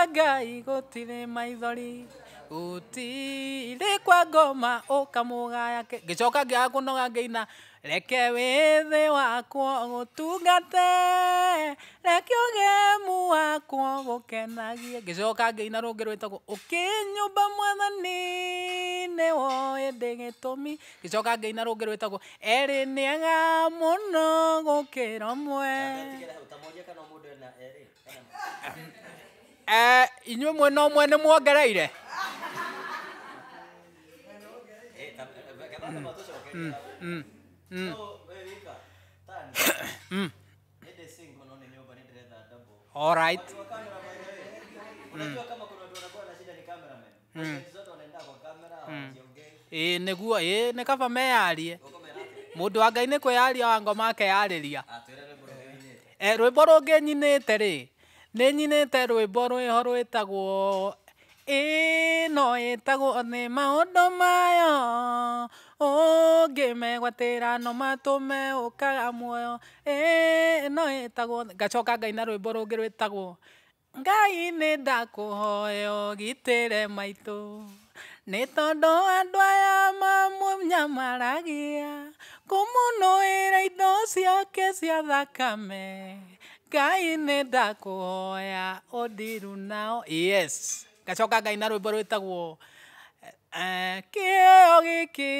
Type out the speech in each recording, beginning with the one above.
Kwa Ngai gũtirĩ maithori, gũtirĩ kwa ngoma ũkamũgaya. Ngĩcoka ngĩaga kũnoga ngĩina, reke wĩthĩ wakwa gũtungate, reke ũgemu wakwa gũkenagie. Ngĩcoka ngĩina rũngĩ rwĩtagwo ũkĩnyũmba mwathani nĩwoĩ ndĩ gĩtũmi. Ngĩcoka ngĩina rũngĩ rwĩtagwo erĩ nĩega mũno gũkĩra ũmwe. Inyuĩ mwena ũmwe nĩ muongereire. All right. Ĩĩ nĩguo, ĩĩ nĩ kaba meyarie. Mũndũ wa Ngai nĩ kwĩyaria wa ngoma akeyarĩria. Rwĩmbo rũngĩ nyinĩte rĩ, nĩ nyinĩte rwĩmbo rwĩho rwĩtagwo ĩno ĩtagwo nĩ maũndũ mayo, ũngĩmegwatĩra no matũme ũkaga muoyo. Ĩno ĩtagwo, ngacoka ngaina rwĩmbo rũngĩ rwĩtagwo Ngai nĩ ndakũhoya ũgitĩre maitũ, nĩ tondũ andũ aya mamũnyamaragia, kũmũnũĩra indo ciake cia thakame. Ngai nĩ ndakũhoya ũndiru nao. Yes. Ngacoka ngaina rwĩmbo rwĩtagwo kĩheo gĩkĩ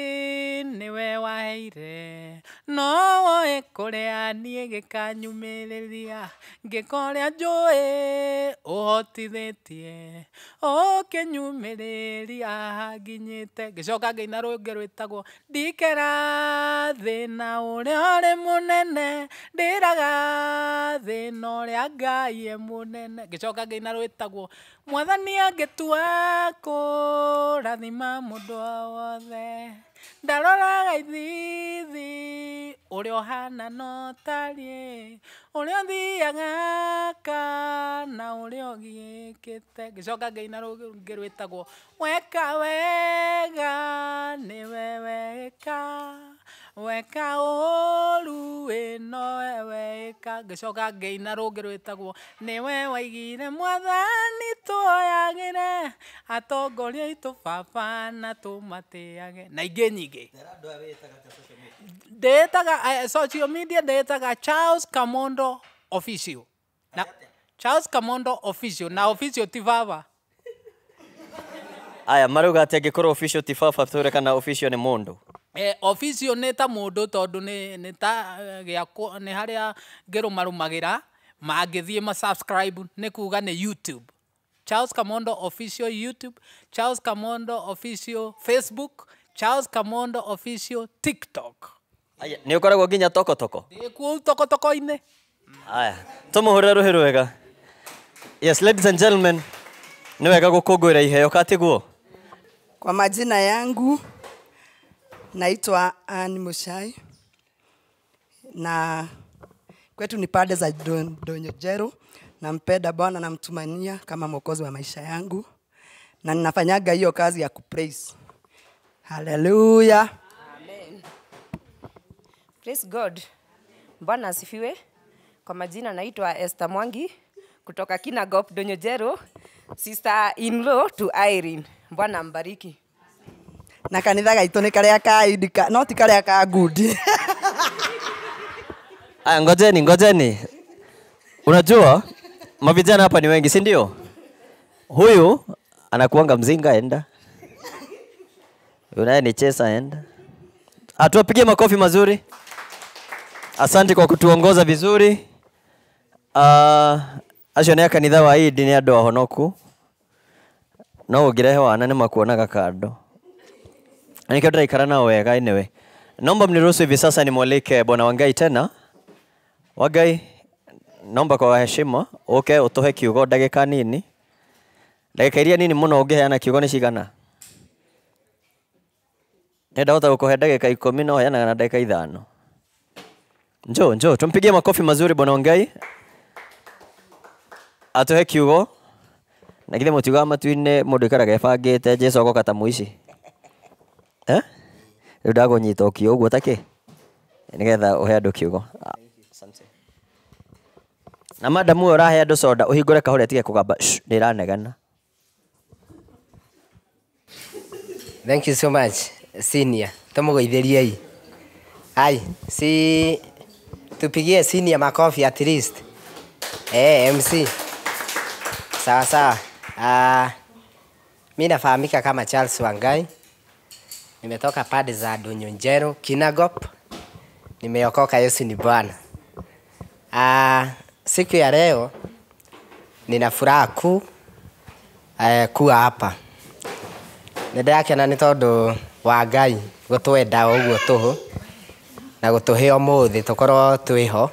nĩwe waheire, no woe kũrĩa niĩ gĩkanyumĩrĩria, ngĩka ũrĩa njũĩ ũhotithĩtie, ũkĩnyumĩrĩria haha nginyĩte. Ngĩcoka ngĩina rũngĩ rwĩtagwo ndikera thĩna ũrĩa ũrĩ mũnene, ndĩraga thĩna ũrĩa Ngai e mũnene. Ngĩcoka ngĩina rwĩtagwo mwathani angĩtua kũrathima mũndũ o wothe, ndaroraga ithithi ũrĩa ũhana no tariĩ, ũrĩa ũthiaga kana ũrĩa ũgiĩkĩte. Ngĩcoka ngĩina rũngĩ rwĩtagwo weka wega nĩwe weka, weka ũru ĩ nowe weka. Ngĩcoka ngĩina rũngĩ rwĩtagwo nĩwe waigire mwathani tuoyagĩre, atongoria aitũ baba na tũmatĩage, na ingĩ nyingĩ. Ndĩĩtaga social media, ndĩĩtaga Charles Kamondo Official. Na Charles Kamondo Official, na official ti baba. Aya marauga atĩ angĩkorwo official ti baba, twĩre kana official nĩ mũndũ. Official nĩ ta mũndũ, tondũ nĩ ta gĩakwa, nĩ harĩa ngĩrũmarũmagĩra mangĩthiĩ ma subscribe, nĩ kuga nĩ YouTube. Charles Kamondo Official YouTube, Charles Kamondo Official Facebook, Charles Kamondo Official TikTok. Aya, nĩ ũkoragwo nginya tokotoko? Ndĩ kuo tokotoko-inĩ. Aya, tũmũhũrĩre rũhĩ rwega. Yes, ladies and gentlemen, nĩ wega gũkũngũĩra iheo katiguo. Kwa majina yangu naitwa Ann Mushai, na kwetu ni pande za Donyojero. Nampenda Bwana, namtumania kama mwokozi wa maisha yangu, na ninafanyaga hiyo kazi ya kupraise. Hallelujah. Amen. Praise God. Bwana asifiwe. Kwa majina naitwa Esther Mwangi kutoka Kinangop Donyojero, sister in law to Irene. Bwana ambariki. Na kanitha gaitũ nĩ karĩa ka indika, no ti karĩa ka ngundi. Aya, ngojeni, ngojeni. Unajua mavijana hapa ni wengi, si ndio? Huyu anakuanga mzinga, enda. Unaye ni chesa, enda. Atuwapigie makofi mazuri. Asante kwa kutuongoza vizuri. Acio nĩ a kanitha wa Idi, nĩ andũ ahonoku. No ũngĩrehe wana nĩ makuonaga kando. Na nĩkĩo ndĩraikara nao wega anyway. Naomba mniruhusu hivi sasa nimwalike Bwana Wangai tena. Wangai, naomba kwa heshima uke utuhe kiugo ndagĩka nini. Ndagĩka iria nini mũno ũngĩheana kiugo nĩ cigana? Nĩ ndahota gũkũhe ndagĩka 10 no heanaga na ndagĩka 5. Njoo, njoo, tumpigie makofi mazuri Bwana Wangai. Atuhe kiugo. Na githĩ mũtiugaga matu-inĩ mũndũ aikaraga ebangĩte Jesũ agoka ta mũici? Rĩu ndagũnyita ũkiuga ũguo ta kĩ? Nĩgetha ũhe andũ kiugo. Asante. Na madamu ũyũ ũrahe andũ soda ũhingũre kahũra ĩtige kũgamba nĩ ĩranegena. Thank you so much, senior. Tumugeithĩriei. Ai, si tupigie senior makofi at least. MC. Sawa sawa. Mi nafahamika kama Charles Wangai. Nimetoka pande za Ndũnyũ Kinangop. Nimeokoka, Yesu ni Bwana. Siku ya leo nina furaha kuu kuwa hapa. Nĩ ndĩrakena nĩ tondũ wa Ngai gũtwenda o ũguo tũhũ na gũtũhe ũmũthĩ tũkorwo twĩho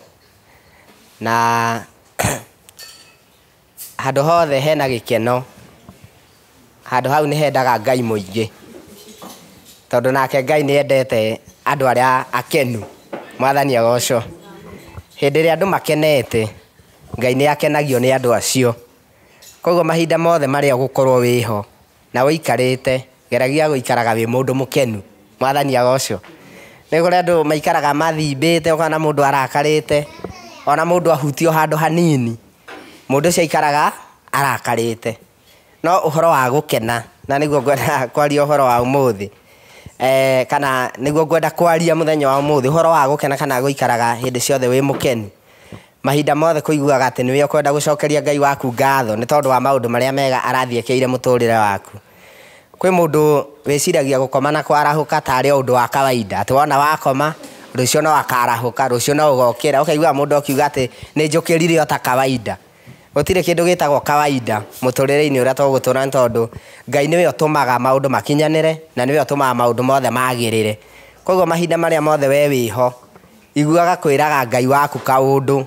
na handũ hothe hena gĩkeno, handũ hau nĩ hendaga Ngai mũingĩ, tondũ nake Ngai nĩ endete andũ arĩa akenu. Mwathani agocwo. Hĩndĩ ĩrĩa andũ makenete, Ngai nĩ akenagio nĩ andũ acio. Koguo mahinda mothe marĩa ũgũkorwo wĩho na ũikarĩte, geragia gũikaraga wĩ mũndũ mũkenu. Mwathani agocwo. Nĩ kũrĩ andũ maikaraga mathimbĩte, ũkona mũndũ arakarĩte, ona mũndũ ahutio handũ hanini, mũndũ ũcio aikaraga arakarĩte. No ũhoro wa gũkena, na nĩguo ngwenda kwaria ũhoro wa ũmũthĩ, kana nĩguo ngwenda kwaria mũthenya wa ũmũthĩ, ũhoro wa gũkena kana gũikaraga hĩndĩ ciothe wĩ mũkenu. Mahinda mothe kũiguaga atĩ nĩwe ũkwenda gũcokeria Ngai waku ngatho nĩ tondũ wa maũndũ marĩa mega arathiĩ ekĩire mũtũrĩre waku. Kwĩ mũndũ wĩciragia gũkoma na kwarahũka tarĩ o ũndũ wa kawaida, atĩ wona wakoma rũciũ no akarahũka, rũciũ no ũgokĩra, ũkaigua mũndũ akiuga atĩ nĩ njũkĩrire o ta kawaida. Gũtirĩ kĩndũ gĩtagwo kawaida mũtũrĩre-inĩ ũrĩa tũgũtũra, nĩ tondũ Ngai nĩwe ũtũmaga maũndũ makinyanĩre na nĩwe ũtũmaga maũndũ mothe magĩrĩre. Koguo mahinda marĩa mothe we wĩho, iguaga kwĩraga Ngai waku kaũndũ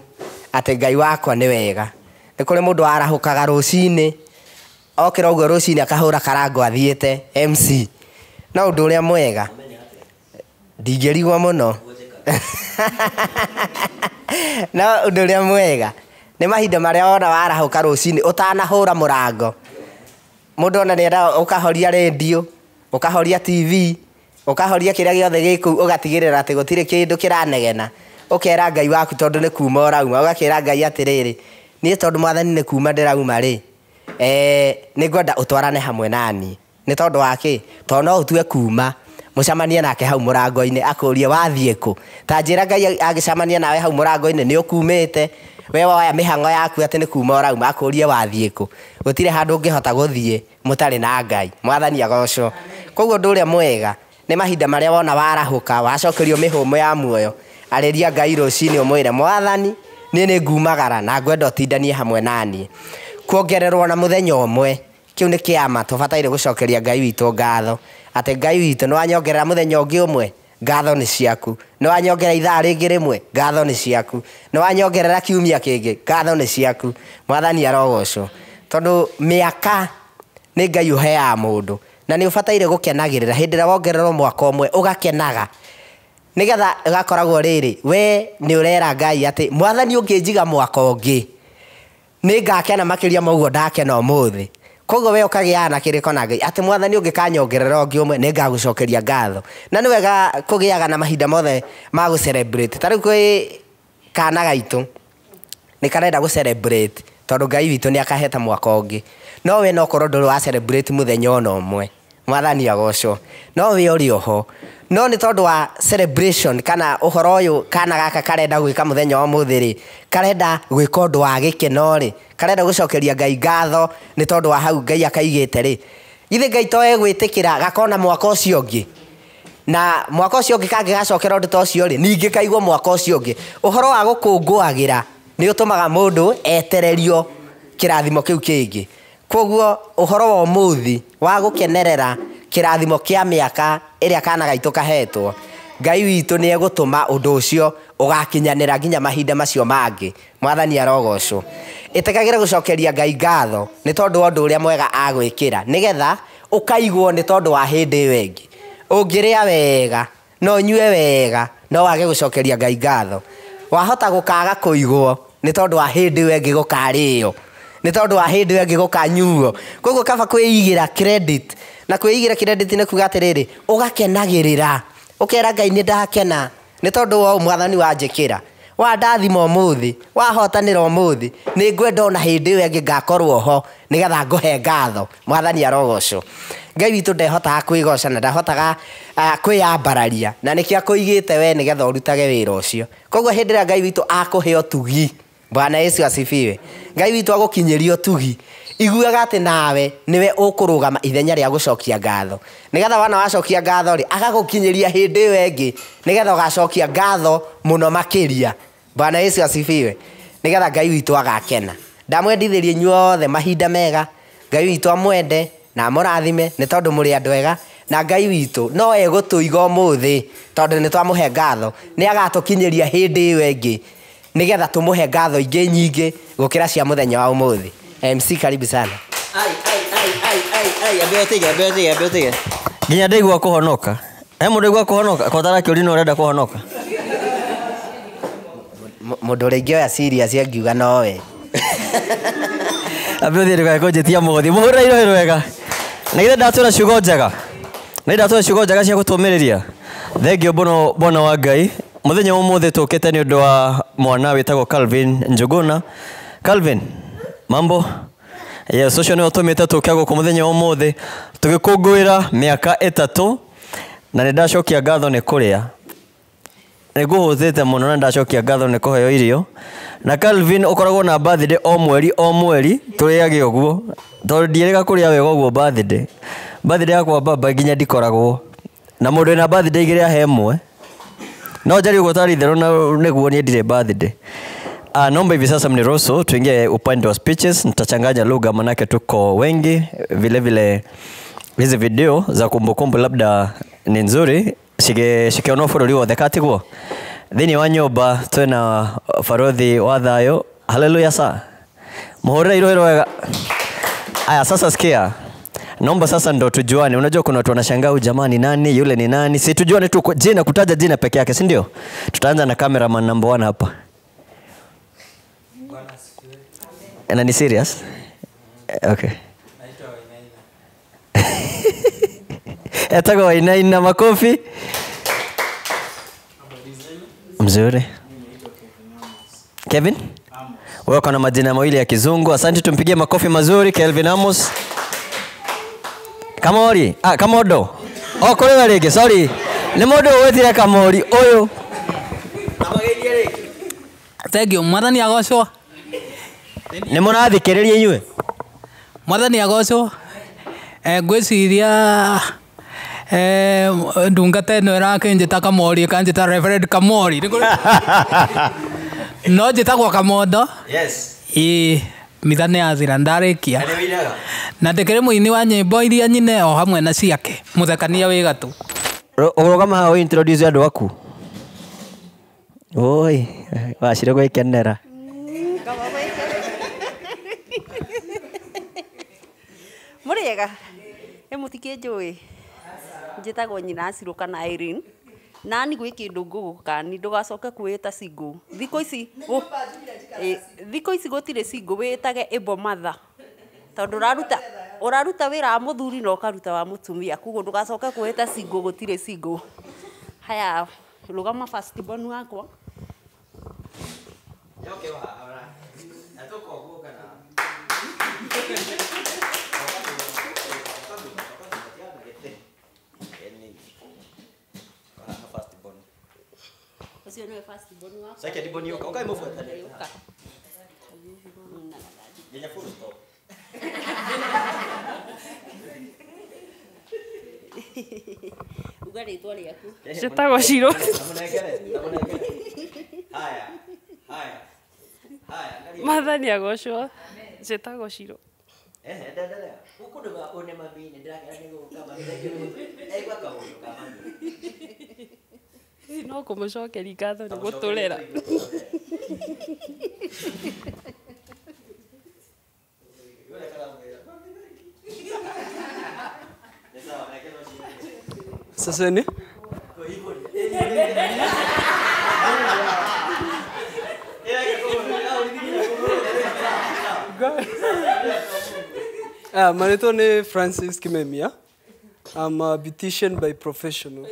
atĩ Ngai wakwa nĩ wega. Nĩ kũrĩ mũndũ warahũkaga rũcinĩ, okĩra ũguo rũcinĩ akahũra karango athiĩte MC. No ũndũ ũrĩa mwega ndingĩrigwo mũno. No ũndũ ũrĩa mwega nĩ mahinda marĩa wona warahũka rũcinĩ ũtanahũra mũrango, mũndũ ona nĩendaga ũkahoria rendio, ũkahoria TV, ũkahoria kĩrĩa gĩothe gĩ kũu, ũgatigĩrĩra atĩ gũtirĩ kĩndũ kĩranegena. Ũkera Ngai waku tondũ nĩ kuma ũrauma, ũgakĩra Ngai atĩrĩrĩ, niĩ tondũ Mwathani nĩ kuma ndĩrauma rĩ, nĩ ngwenda ũtwarane hamwe naniĩ. Nĩ tondũ wa kĩ? Tondũ no ũtue kuma mũcemanie nake hau mũrango-inĩ akũrie wathiĩ kũ. Ta njĩra Ngai angĩcemania nawe hau mũrango-inĩ nĩ ũkumĩte, we woya mĩhang'o yaku atĩ nĩ kuma ũrauma, akũrie wathiĩ kũ. Gũtirĩ handũ ũngĩhota gũthiĩ mũtarĩ na Ngai. Mwathani agocwo. Koguo ũndũ ũrĩa mwega nĩ mahinda marĩa wona warahũka, wacokerio mĩhũmũ ya muoyo, arĩria Ngai rũcinĩ ũmwĩre Mwathani niĩ nĩ ngumagara na ngwenda ũtindanie hamwe naniĩ. Kuongererwo na mũthenya ũmwe, kĩu nĩ kĩama tũbataire gũcokeria Ngai witũ ngatho, atĩ Ngai witũ nĩ wanyongerera mũthenya ũngĩ ũmwe, ngatho nĩ ciaku. Nĩ wanyongerera ithaa rĩngĩ rĩmwe, ngatho nĩ ciaku. Nĩ wanyongerera kiumia kĩngĩ, ngatho nĩ ciaku. Mwathani arogocwo. Tondũ mĩaka nĩ Ngai ũheaga mũndũ, na nĩ ũbataire gũkenagĩrĩra hĩndĩ ĩrĩa wongererwo mwaka ũmwe ũgakenaga, nĩgetha ĩgakoragwo rĩrĩ, we nĩ ũrera Ngai atĩ Mwathani ũngĩnjiga mwaka ũngĩ nĩ ngakena makĩria ma ũguo ndakena ũmũthĩ. Koguo we ũkagĩaga na kĩrĩko na Ngai atĩ Mwathani ũngĩkanyongerera ũngĩ ũmwe nĩ ngagũcokeria ngatho. Na nĩ wega kũgĩaga na mahinda mothe ma gũ celebrate. Ta rĩu kwĩ kana gaitũ nĩ karenda gũ celebrate tondũ Ngai witũ nĩ akahete mwaka ũngĩ, no we no korwo ndũrĩ wa celebrate mũthenya ona ũmwe. Mwathani agocwo. No we ũrĩ oho, no nĩ tondũ wa celebration kana ũhoro ũyũ kana gaka karenda gwĩka mũthenya wa ũmũthĩ rĩ, karenda gwĩka ũndũ wa gĩkeno rĩ, karenda gũcokeria Ngai ngatho nĩ tondũ wa hau Ngai akaigĩte rĩ, githĩ Ngai to egwĩtĩkĩra gakona mwaka ũcio ũngĩ, na mwaka ũcio ũngĩ kangĩgacokera ũndũ ta ũcio rĩ, ningĩ kaigwo mwaka ũcio ũngĩ. Ũhoro wa gũkũngũagĩra nĩ ũtũmaga mũndũ etererio kĩrathimo kĩu kĩngĩ. Koguo ũhoro wa ũmũthĩ wa gũkenerera kĩrathimo kĩa mĩaka ĩrĩa kana gaitũ kahetwo, Ngai witũ nĩ egũtũma ũndũ ũcio ũgakinyanĩra nginya mahinda macio mangĩ. Mwathani arogocwo. Ĩtĩkagĩra gũcokeria Ngai ngatho nĩ tondũ wa ũndũ ũrĩa mwega agwĩkĩra, nĩgetha ũkaigwo nĩ tondũ wa hĩndĩ ĩyo ĩngĩ. Ũngĩrĩa wega na ũnyue wega no wage gũcokeria Ngai ngatho, wahota gũkaga kũigwo nĩ tondũ wa hĩndĩ ĩyo ĩngĩ gũkarĩo, nĩ tondũ wa hĩndĩ ĩyo ĩngĩ gũkanyuo. Koguo kaba kwĩigĩra credit, na kwĩigĩra credit nĩ kuga atĩrĩrĩ, ũgakenagĩrĩra, ũkera Ngai nĩ ndakena nĩ tondũ wa ũũ Mwathani wanjĩkĩra. Wandathima ũmũthĩ, wahotanĩra ũmũthĩ, nĩ ngwenda ona hĩndĩ ĩyo ĩngĩ ngakorwo ho nĩgetha ngũhe ngatho. Mwathani arogocwo. Ngai witũ ndehotaga kwĩgoca na ndahotaga kwĩyambararia, na nĩkĩo akũigĩte we nĩgetha ũrutage wĩra ũcio. Koguo hĩndĩ ĩrĩa Ngai witũ akũhe ũtugi, Bwana Yesu asifiwe, Ngai witũ agũkinyĩria ũtugi, iguaga atĩ nawe nĩwe ũkũrũgama ithenya rĩa gũcokia ngatho, nĩgetha wana wacokia ngatho rĩ, agagũkinyĩria hĩndĩ ĩyo ĩngĩ nĩgetha ũgacokia ngatho mũno makĩria. Bwana Yesu asifiwe, nĩgetha Ngai witũ agakena. Ndamwendithĩrie inyuothe mahinda mega. Ngai witũ amwende na amũrathime nĩ tondũ mũrĩ andũ ega, na Ngai witũ no egũtũiga ũmũthĩ tondũ nĩ twamũhe ngatho, nĩ agatũkinyĩria hĩndĩ ĩyo ĩngĩ nĩgetha tũmũhe ngatho ingĩ nyingĩ gũkĩra cia mũthenya wa ũmũthĩ. MC karibu sana. Ai ai ai ai ai ai, ambia ũtige, ambia ũtige, ambia ũtige. Nginya ndaigua kũhonoka. He mũndũ aigua kũhonoka? Kotara kĩũri no ũrenda kũhonoka. Mũndũ ũrĩa ingĩoya serious angiuga nowe. Ambia ũthiĩ ndũkae kũnjĩtia mũhothi. Mũhũrĩre iroĩ rwega. Na githĩ ndatwĩra ciugo njega? Na githĩ ndatwĩra ciugo njega cia gũtũmĩrĩria? Thengiũ mũno Bwana wa Ngai. Mũthenya wa ũmũthĩ tũkĩte nĩ ũndũ wa mwana wĩtagwo Calvin Njuguna. Calvin, mambo? Yes, ũcio nĩwe ũtũmĩte tũke gũkũ mũthenya wa ũmũthĩ tũgĩkũngũĩra mĩaka 3, na nĩ ndacokia ngatho nĩ kũrĩa. Nĩ ngũhũthĩte mũno na ndacokia ngatho nĩ kũheo irio. Na Calvin ũkoragwo na birthday o mweri o mweri, tũrĩage ũguo. Tondũ ndiĩrĩga kũrĩa wega ũguo birthday. Birthday yakwa baba nginya ndikoragwo. Na mũndũ wĩna birthday igĩrĩ ahe ĩmwe. No njarie ũguo tarĩ itherũ na nĩguo niĩ ndirĩ birthday. Naomba hivi sasa mniruhusu tuingie upande wa speeches. Nitachanganya lugha manake tuko wengi. Vile vile hizi video za kumbukumbu labda ni nzuri cikĩonwo bũrũri wothe katiguo. Thĩinĩ wa nyũmba twĩna barothi wa thayũ. Haleluya sa. Mũhũrĩre iroĩ rwega. Aya, sasa sikia. Naomba sasa ndo tujuane. Unajua kuna watu wanashangaa huyu jamaa ni nani, yule ni nani. Si tujuane tu jina, kutaja jina peke yake, si ndio? Tutaanza na cameraman number 1 hapa. Na ni serious? Okay. Etagwo Wainaina, makofi. Mzuri. Kevin? Wewe uko na majina mawili ya kizungu. Asante, tumpigie makofi mazuri Kelvin Amos. Kamori. Kamodo. Oh, kore rĩngĩ, sorry. Nĩ mũndũ wĩtire Kamori ũyũ. Thank you. Mwathani agocwo. Nĩ mũrathikĩrĩria inyuĩ? Mwathani agocwo. Ngwĩciria ndungata ĩno ĩrakĩnjĩta Kamori, ĩkanjĩta Reverend Kamori. No njĩtagwo Kamondo. Yes. Ĩĩ, mitha nĩ yathira ndarĩkia. Na ndĩkĩrĩ mũini wa nyĩmbo iria nyine o hamwe na ciake. Mũthekania wĩ gatũ. Ũrũgama haha ũ introduce andũ aku. Oi, wacire gwĩkenera. Mũrĩega? Ĩ mũtikĩnjũĩ? Njĩtagwo nyina Acirũ kana Irene. Nani gwĩ kĩndũ ngũgũkani ndũgacoke kwĩĩta single. Thikũ ici thikũ ici gũtirĩ single, wĩĩtage able mother. Tondũ ũraruta wĩra wa mũthuri na ũkaruta wa mũtumia. Koguo ndũgacoke kwĩĩta single, gũtirĩ single. Haya, rũgama first born wakwa. Ũcio nĩwe first born wakwa. Second born yoka, ũkai mũbuatane. Nginya full stop. Uga rĩtwa rĩaku. Njĩtagwo Shiro. Haya, haya. Haya. Mwathani agocwo. Njĩtagwo Shiro. Endelea. Huku ndo one mami nĩ ndĩrakena nĩ gũka mami. Aigua kaũndũ ka mami. No kũmũcokeria ngatho nĩ gũtũrera. Sasa ni? Marĩtwa nĩ Francis Kimemia. I'm a beautician by professional.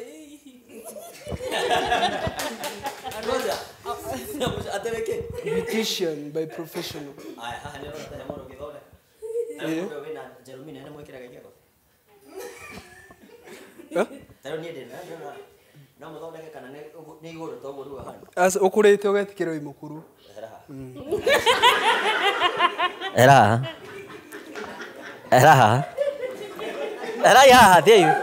Beautician by professional. As ukurite ugetikira wi mukuru. Era. Era. Era ya thiĩ.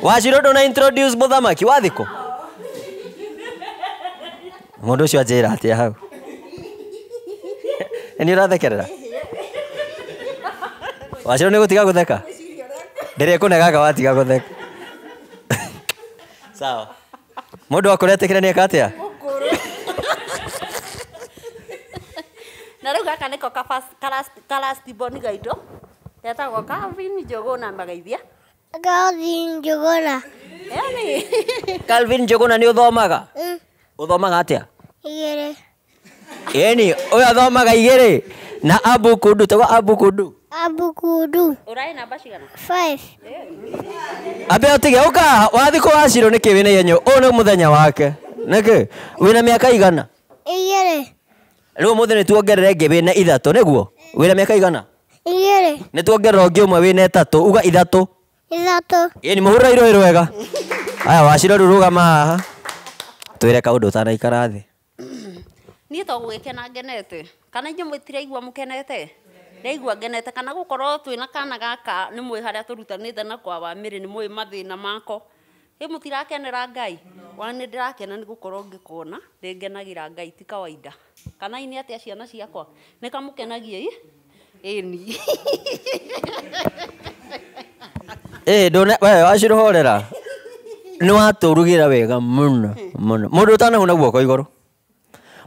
Wachiro ndona introduce muthamaki wathiko. Mundu ucio anjira atia hau. Ni urathekerera. Wachiro ni gutiga gutheka. Ndirikunegaga watiga gutheka. Sawa. Mundu akuretikira ni eka atia? Na riu gaka niko karastiboni gaitå getagwo Calvin Njuguna magaithia. Calvin Njuguna. Yani Calvin Njuguna ni uthomaga? Uthomaga atia? Igĩrĩ. Ĩni, ũyũ athomaga igĩrĩ na Abu Kudu, tagwo Abu Kudu. Abu Kudu. Ũraĩ namba cigana? 5. Ambe ũtige ũka wathikũ wacirwo nĩkĩ wĩna ihenya ũyũ nĩ mũthenya wake. Nĩkĩ? Wĩna mĩaka igana? Igĩrĩ. Rĩu ũmũthĩ nĩ tuongerere ĩngĩ wĩna 3 nĩguo? Wĩna mĩaka igana? Igĩrĩ. Nĩ tuongerera ũngĩ ũmwe wĩna 3 uga 3. 3. Ĩni mũhũrĩre irũĩ rwega. Aya wacirwo rĩu rũgama haha. Twĩre kaũndũ ũtanaikara thĩ. Niĩ to gũgĩkena ngenete. Kana inyuĩ mũtiraigua mũkenete? Ndaigua ngenete kana gũkorwo twĩna kana gaka nĩ mũĩ harĩa tũrutanĩte na kwa Wamĩrĩ nĩ mũĩ mathĩna mako. Ĩ mũtirakenera Ngai? Wa nĩ ndĩrakena nĩ gũkorwo ngĩkona, nĩ ngenagĩra Ngai ti kawaida. Kana inĩ atĩa ciana ciakwa? Nĩ kamũkenagia ĩ? Ĩni. Ĩ ndũne we wacirwo horera. Nĩ watũrugĩra wega mũno mũno. Mũndũ ũtanahuna guoko igũrũ.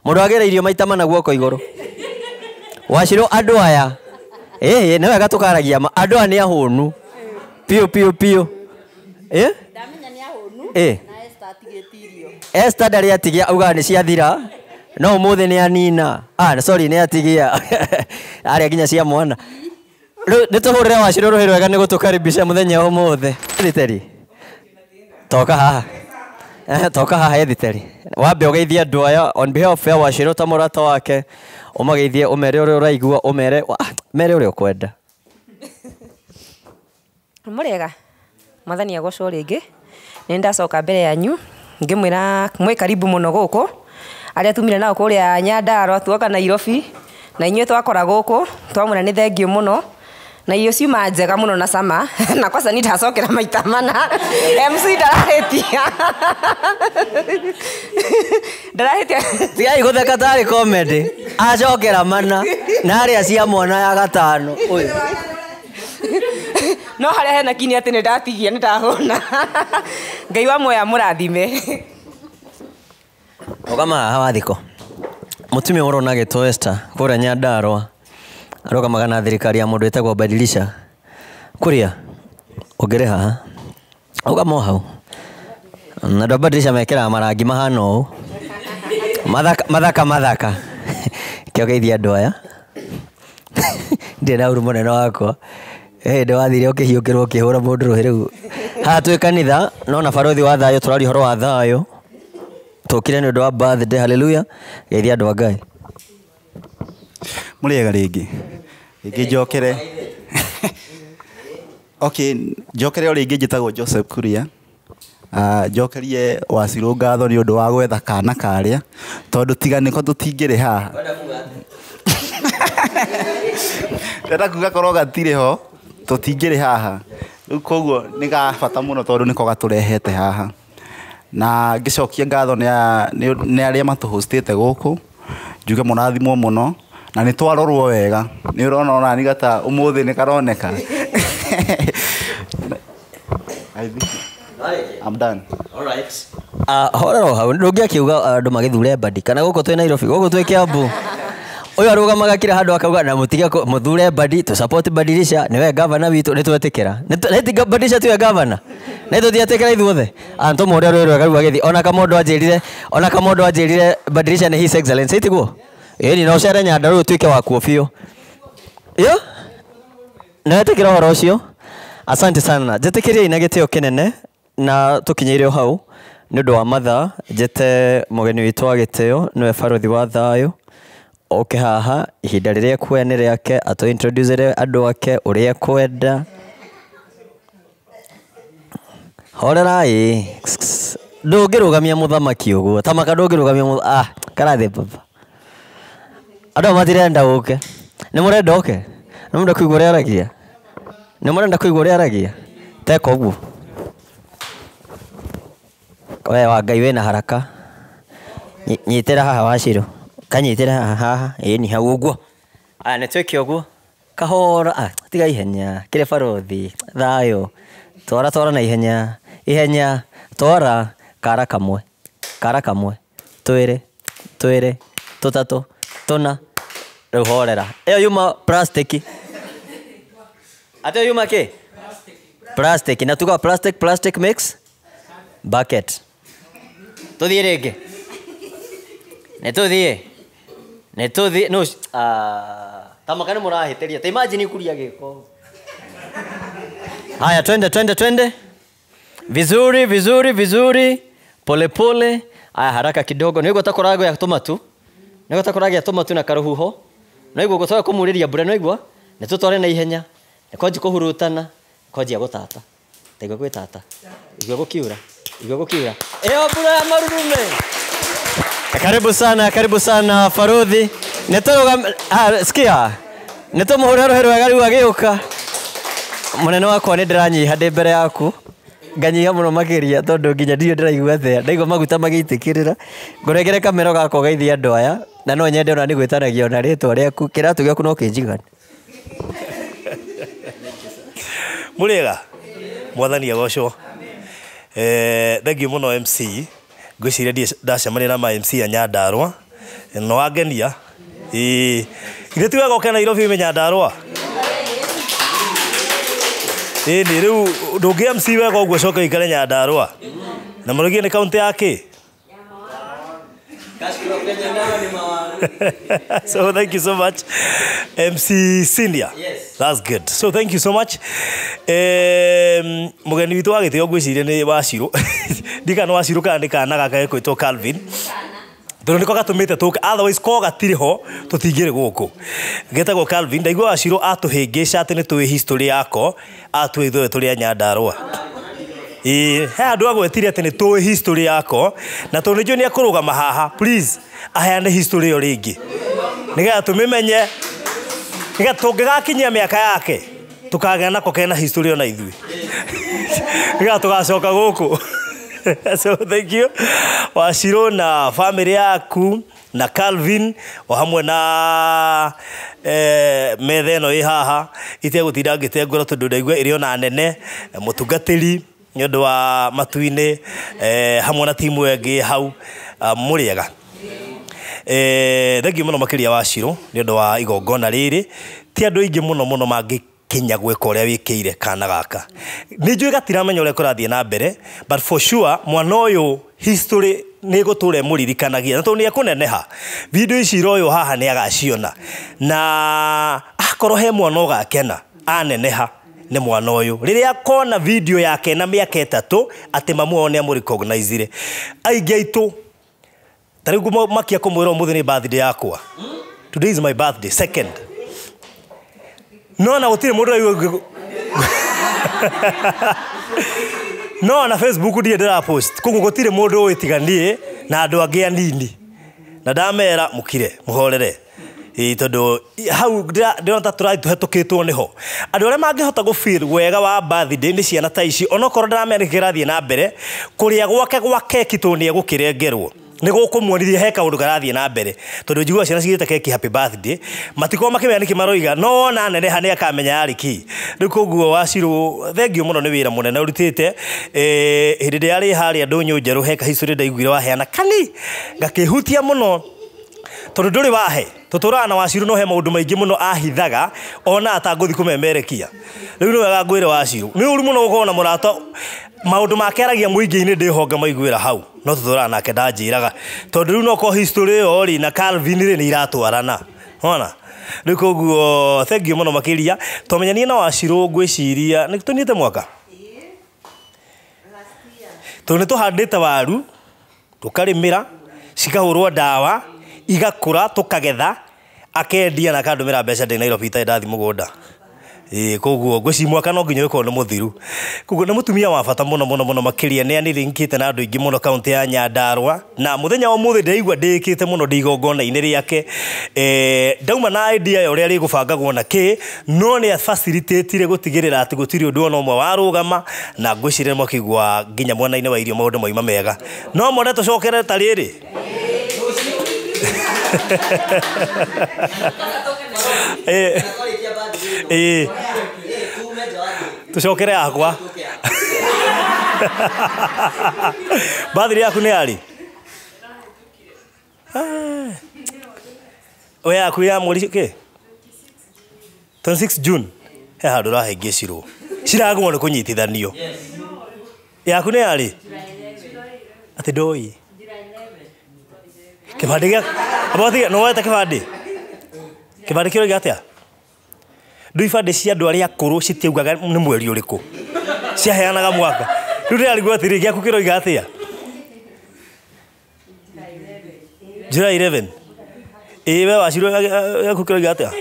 Mũndũ agĩra irio maita mana guoko igũrũ. Wacirwo andũ aya. Ĩ nĩ wega tũkaragia ma andũ aya nĩ ahũnu. Piũ piũ piũ. Ĩ? Ndamenya nĩ ahũnu na Esther atigĩte irio. Esther ndarĩ atigia augaga nĩ ciathira. No ũmũthĩ nĩ anina. Ah sorry nĩ atigia. Arĩa nginya cia mwana. Rĩu nĩ tũhũrĩre wacirwo rũhĩ rwega nĩ gũtũkaribisha mũthenya wa ũmũthĩ. Thiteri. Toka haha. Toka haha ethiteri. Wambe ũgeithie andũ aya on behalf ya Wachiro ta mũrata wake. Ũmageithie ũmere ũrĩa ũraigua ũmere mere ũrĩa ũkwenda. Mũrĩega. Mwathani agocwo rĩngĩ. Nĩ ndacoka mbere yanyu ngĩmwĩra mwĩ karibu mũno gũkũ. Arĩa tumire nao kũrĩa Nyandarua tuoka Nairobi na inyuĩ twakora gũkũ twamwĩra nĩ thengiũ mũno. Na irio ciuma njega mũno na cama na kwaca ni ndacokera maita mana. MC ndarahĩtia. Ndarahĩtia. Tigai gũtheka tarĩ comedy. Acokera mana na arĩa cia mwana ya gatano ũyũ. No harĩa hena kini atĩ nĩ ndatigia nĩ ndahũna. Ngai wa muoyo amũrathime. Rũgama haha wathiko. Mũtumia ũrona agĩtwo Esther kũrĩa Nyandarua. Arũgamaga na thirikari ya mũndũ wĩtagwo Badilisha. Kuria ũngĩrĩ haha. Rũgama o hau. Na andũ a Badilisha mekĩraga marangi mahana ũũ. Mathaka mathaka mathaka. Kĩo geithia andũ aya. Ndirĩ na ũru mũnene wakwa. Hĩndĩ wathire ũkĩhiũkĩrwo ũkĩhũra mũndũ rũhĩ rĩu. Haha twĩ kanitha no na barothi wa thayũ tũraria ũhoro wa thayũ. Tũkire nĩ ũndũ wa birthday, hallelujah. Geithia andũ a Ngai. Mũrĩega rĩngĩ. Rĩngĩ njokere. Okay, njokere o rĩngĩ njĩtagwo Joseph Kuria. Njokerie Wacirũ ngatho nĩ ũndũ wa gwetha kana karĩa tondũ tiga nĩko tũtingĩrĩ haha. Ndĩrenda kuga korwo gatirĩ ho tũtingĩrĩ haha. Rĩu koguo nĩ ga bata mũno tondũ nĩko gatũrehete haha. Na ngĩcokia ngatho nĩ arĩa matũhostĩte gũkũ njuge mũrathimwo mũno na nĩ twarorwo wega. Nĩ ũrona ona ni gata ũmũthĩ nĩ karoneka. I think I'm done. All right. Horera o hau ndũngĩakiuga andũ magĩthure Badi kana gũkũ twĩ Nairobi gũkũ twĩ Kiambu. Ũyũ arũgamaga kila handũ akauga na mũtige mũthure Badi tũ support Badilisha nĩwe gavana witũ nĩ twetĩkĩra. Nĩ Badilisha tiwe gavana. Nĩ tũtietĩkĩra ithuothe. Tũmũhũrĩre rũĩ rwega rĩu agĩthiĩ. Ona Kamondo anjĩrire, ona Kamondo anjĩrire Badilisha nĩ His Excellency tiguo? Ĩni no ũcere Nyandarua ũtuĩke wakuo biũ. Yo? Nĩ wetĩkĩra ũhoro ũcio? Asante sana. Njĩtĩkĩriai na gĩtĩo kĩnene na tũkinyĩire o hau. Nĩ ũndũ wa mathaa, njĩte mũgeni witũ wa gĩtĩo, nĩwe barothi wa thayũ, oke haha, ihinda rĩrĩa ekuoya nĩ rĩake, atũ introduce andũ ake ũrĩa ekwenda. Horerai. Ndũngĩrũgamia mũthamaki ũguo. Tamaka ndũngĩrũgamia karathĩ baba. Andũ aya matirenda ũke. Nĩ mũrenda ũke? Nĩ mũrenda kũigua ũrĩa aragia? Nĩ mũrenda kũigua ũrĩa aragia? Teka ũguo. We wa Ngai wĩna haraka. Nyitĩra haha Wacirũ. Kanyitĩra haha haha. Ĩni hau ũguo. Aya nĩ twĩke ũguo. Kahora. Tiga ihenya. Kĩrĩ barothi. Thayũ. Twara twara na ihenya. Ihenya. Twara. Kara kamwe. Kara kamwe. Twĩrĩ. Twĩrĩ. Tũtatũ. Tũna. Rĩu horera. Ĩyo yuma plastiki. Atĩ ĩyo yuma kĩ? Plastic. Na tuga plastic, plastic mix bucket. Tũthiĩ rĩngĩ. Nĩ tũthiĩ. Nĩ tũthiĩ. No, tamaka nĩ mũrahĩtĩria. Ta imagine kuria gĩko. Haya, twende twende twende. Vizuri vizuri vizuri. Pole pole. Aya, haraka kidogo. Nĩguo ta kũragĩa tũmatu. Nĩguo ta kũragĩa tũmatu na karũhuho. Nĩguo gũtoya kũmurĩria mbura nĩguo. Nĩ tũtware na ihenya. Nĩ kwanji kũhurutana. Kwanjia gũtata. Taigua gwĩtata. Igua gũkiura. Igua gũkiura. Ĩyo mbura ya marurume. Karibu sana Farodhi. Sikia. Nĩ tũmũhũre rũhĩ rwega rĩu agĩũka. Mũnene wakwa nĩ ndĩranyiha ndĩ mbere yaku. Nganyiha mũno makĩria tondũ nginya ndirĩ ndĩraigua atĩa. Ndaigua maguta magĩitĩkĩrĩra. Ngũrengere kamera gakwa ũgeithie andũ aya. Na no nyende ona nĩ gwĩtanagia ona rĩtwa rĩaku. Kĩratũ gĩaku no kĩnjigane. Mũrĩega? Mwathani agocwo. Thengiũ mũno MC. Ngwĩciria ndirĩ ndacemania na ma MC a Nyandarũa. No wangenia. Ĩĩ. Githĩ ti wega ũke Nairobi ume Nyandarũa? Ĩĩ rĩu ndũngĩ MC wega ũguo ũcoke ũikare Nyandarũa. Na mũrũgie nĩ kaũntĩ ya kĩ? So thank you so much, MC Senior. Yes. That's good. So thank you so much. Mũgeni witũ wa gĩtĩo ngwĩciria nĩ Wacirũ. Ndikana nĩ Wacirũ kana nĩ kana gaka gekwĩtwo Calvin. Tondũ nĩko gatũmĩte tũke, otherwise ko gatirĩ ho tũtingĩrĩ gũkũ. Getagwo Calvin, ndaigua Wacirũ atũhĩngĩca atĩ nĩ tũĩ history yako, atũĩ ithuĩ tũrĩ a Nyandarũa. Ĩĩ, he andũ agwetire atĩ nĩ tũĩ history yako, na tondũ nĩnjũĩ nĩ ekũrũgama haha, please aheane history ĩyo rĩngĩ. Nĩgetha tũmĩmenye, nĩgetha tũngĩgakinyia mĩaka yake, tũkagĩa nako kena history ona ithuĩ. Nĩgetha tũgacoka gũkũ. So thank you Wacirũ na family yaku na Calvin o hamwe na metha ĩno ĩ haha itegũtinda ngĩtengũra tondũ ndaigua ĩrĩ ona nene mũtungatĩri nĩ ũndũ wa matu-inĩ hamwe na timu ĩngĩ hau mũrĩega. Thengiũ mũno makĩria Wacirũ nĩ ũndũ wa igongona rĩrĩ. Ti andũ aingĩ mũno mũno mangĩkinya gwĩka ũrĩa wĩkĩire kana gaka. Nĩ njũĩ gatiramenya ũrĩa kũrathiĩ na mbere, but for sure mwana ũyũ history nĩ ĩgũtũra ĩmũririkanagia, na tondũ nĩ ekũneneha video ici iroywo haha nĩ agaciona, na akorwo he mwana ũgakena aneneha nĩ mwana ũyũ. Rĩrĩa akona video yake na mĩaka 3 atĩ mamu wao nĩ amũrecognizire. Aingĩ aitũ ta rĩu ngũmakia kũmwĩra ũmũthĩ nĩ birthday yakwa. Today is my birthday, second. No na gũtirĩ mũndũ ũraigua No na Facebook ndirĩ ndĩrapost. Koguo gũtirĩ mũndũ ũĩ tiga niĩ na andũ angĩ anini. Na ndamera mũkire, mũhorere. Ĩĩ tondũ hau ndĩrona ta tũrathiĩ tũhetũkĩtwo nĩho. Andũ arĩa mangĩhota gũ feel wega wa birthday nĩ ciana ta ici, onokorwo ndaramenya nĩkĩ kĩrathiĩ na mbere, kũrĩa gwake gwa keki tondũ nĩ egũkĩrengerwo. Nĩ gũkũmuonithia he kaũndũ karathiĩ na mbere. Tondũ njiguaga ciana cigĩte keki happy birthday, matikoragwo makĩmenya nĩkĩ maroiga, no wona aneneha nĩ akamenya yarĩ kĩ. Rĩu koguo Wacirũ, thengiũ mũno nĩ wĩra mũnene ũrutĩte. Hĩndĩ ĩrĩa arĩ harĩa ndũnyũ njerũ he kahistory ndaiguire waheana kani, gakĩhutia mũno. Tondũ ndũrĩ wahe, tũtũraga na Wacirũ no he maũndũ maingĩ mũno ahithaga ona atangũthiĩ kũmemerekia. Rĩu nĩ wega ngwĩre Wacirũ, nĩ ũru mũno gũkorwo na mũrata maũndũ make aragia mũingĩ-inĩ ndĩhonga maiguĩra hau, no tũtũraga nake ndanjĩraga. Tondũ rĩu no korwo history ĩyo rĩ na Calvin rĩ nĩ iratwarana. Wona? Rĩu koguo thengiũ mũno makĩria. Twamenyanie na Wacirũ ngwĩciria nĩ tũniĩte mwaka? Tondũ nĩ tũhandĩte waru, tũkarĩmĩra, cikahũrwo ndawa, igakũra, tũkagetha, akendia na akandũmĩra mbeca ndĩ Nairobi itarĩ ndathiĩ mũgũnda. Ĩĩ koguo ngwĩciria mwaka no nginya ũgĩkorwo nĩ mũthiru. Koguo nĩ mũtumia wa bata mũno mũno mũno makĩria, nĩ anĩrĩngĩte na andũ aingĩ mũno kaũntĩ ya Nyandarua, na mũthenya wa ũmũthĩ ndĩraigua ndĩkĩte mũno ndĩ igongona-inĩ rĩake. Ndauma na idea ya ũrĩa rĩgũbangagwo na kĩ, no nĩ facilitate-ire gũtigĩrĩra atĩ gũtirĩ ũndũ ona ũmwe warũgama, na ngwĩciria nĩmwakĩigua nginya mwena-inĩ wa irio maũndũ mauma mega. No mone tũcokere ta rĩrĩ. Tucokere yakwa. Birthday yaku nĩ yarĩ? We yaku ya mweri kĩ? 26 June. He handũ ũrahĩngĩcirwo. Ciragwo nĩ kũnyitithanio. Yaku nĩ yarĩ? Atĩ ndũĩ. Kĩbandĩ gĩa Amba no wete kĩbandĩ? Kĩbandĩ kĩroiga atĩa? Ndũ ibandĩ cia andũ arĩa akũrũ citiaugaga nĩ mweri ũrĩkũ. Ciaheanaga mwaka. Rĩu ndĩrarigwo atĩrĩ, gĩaku kĩroiga atĩa? July 11. Ĩĩ we wacirwo gĩaku kĩroiga atĩa?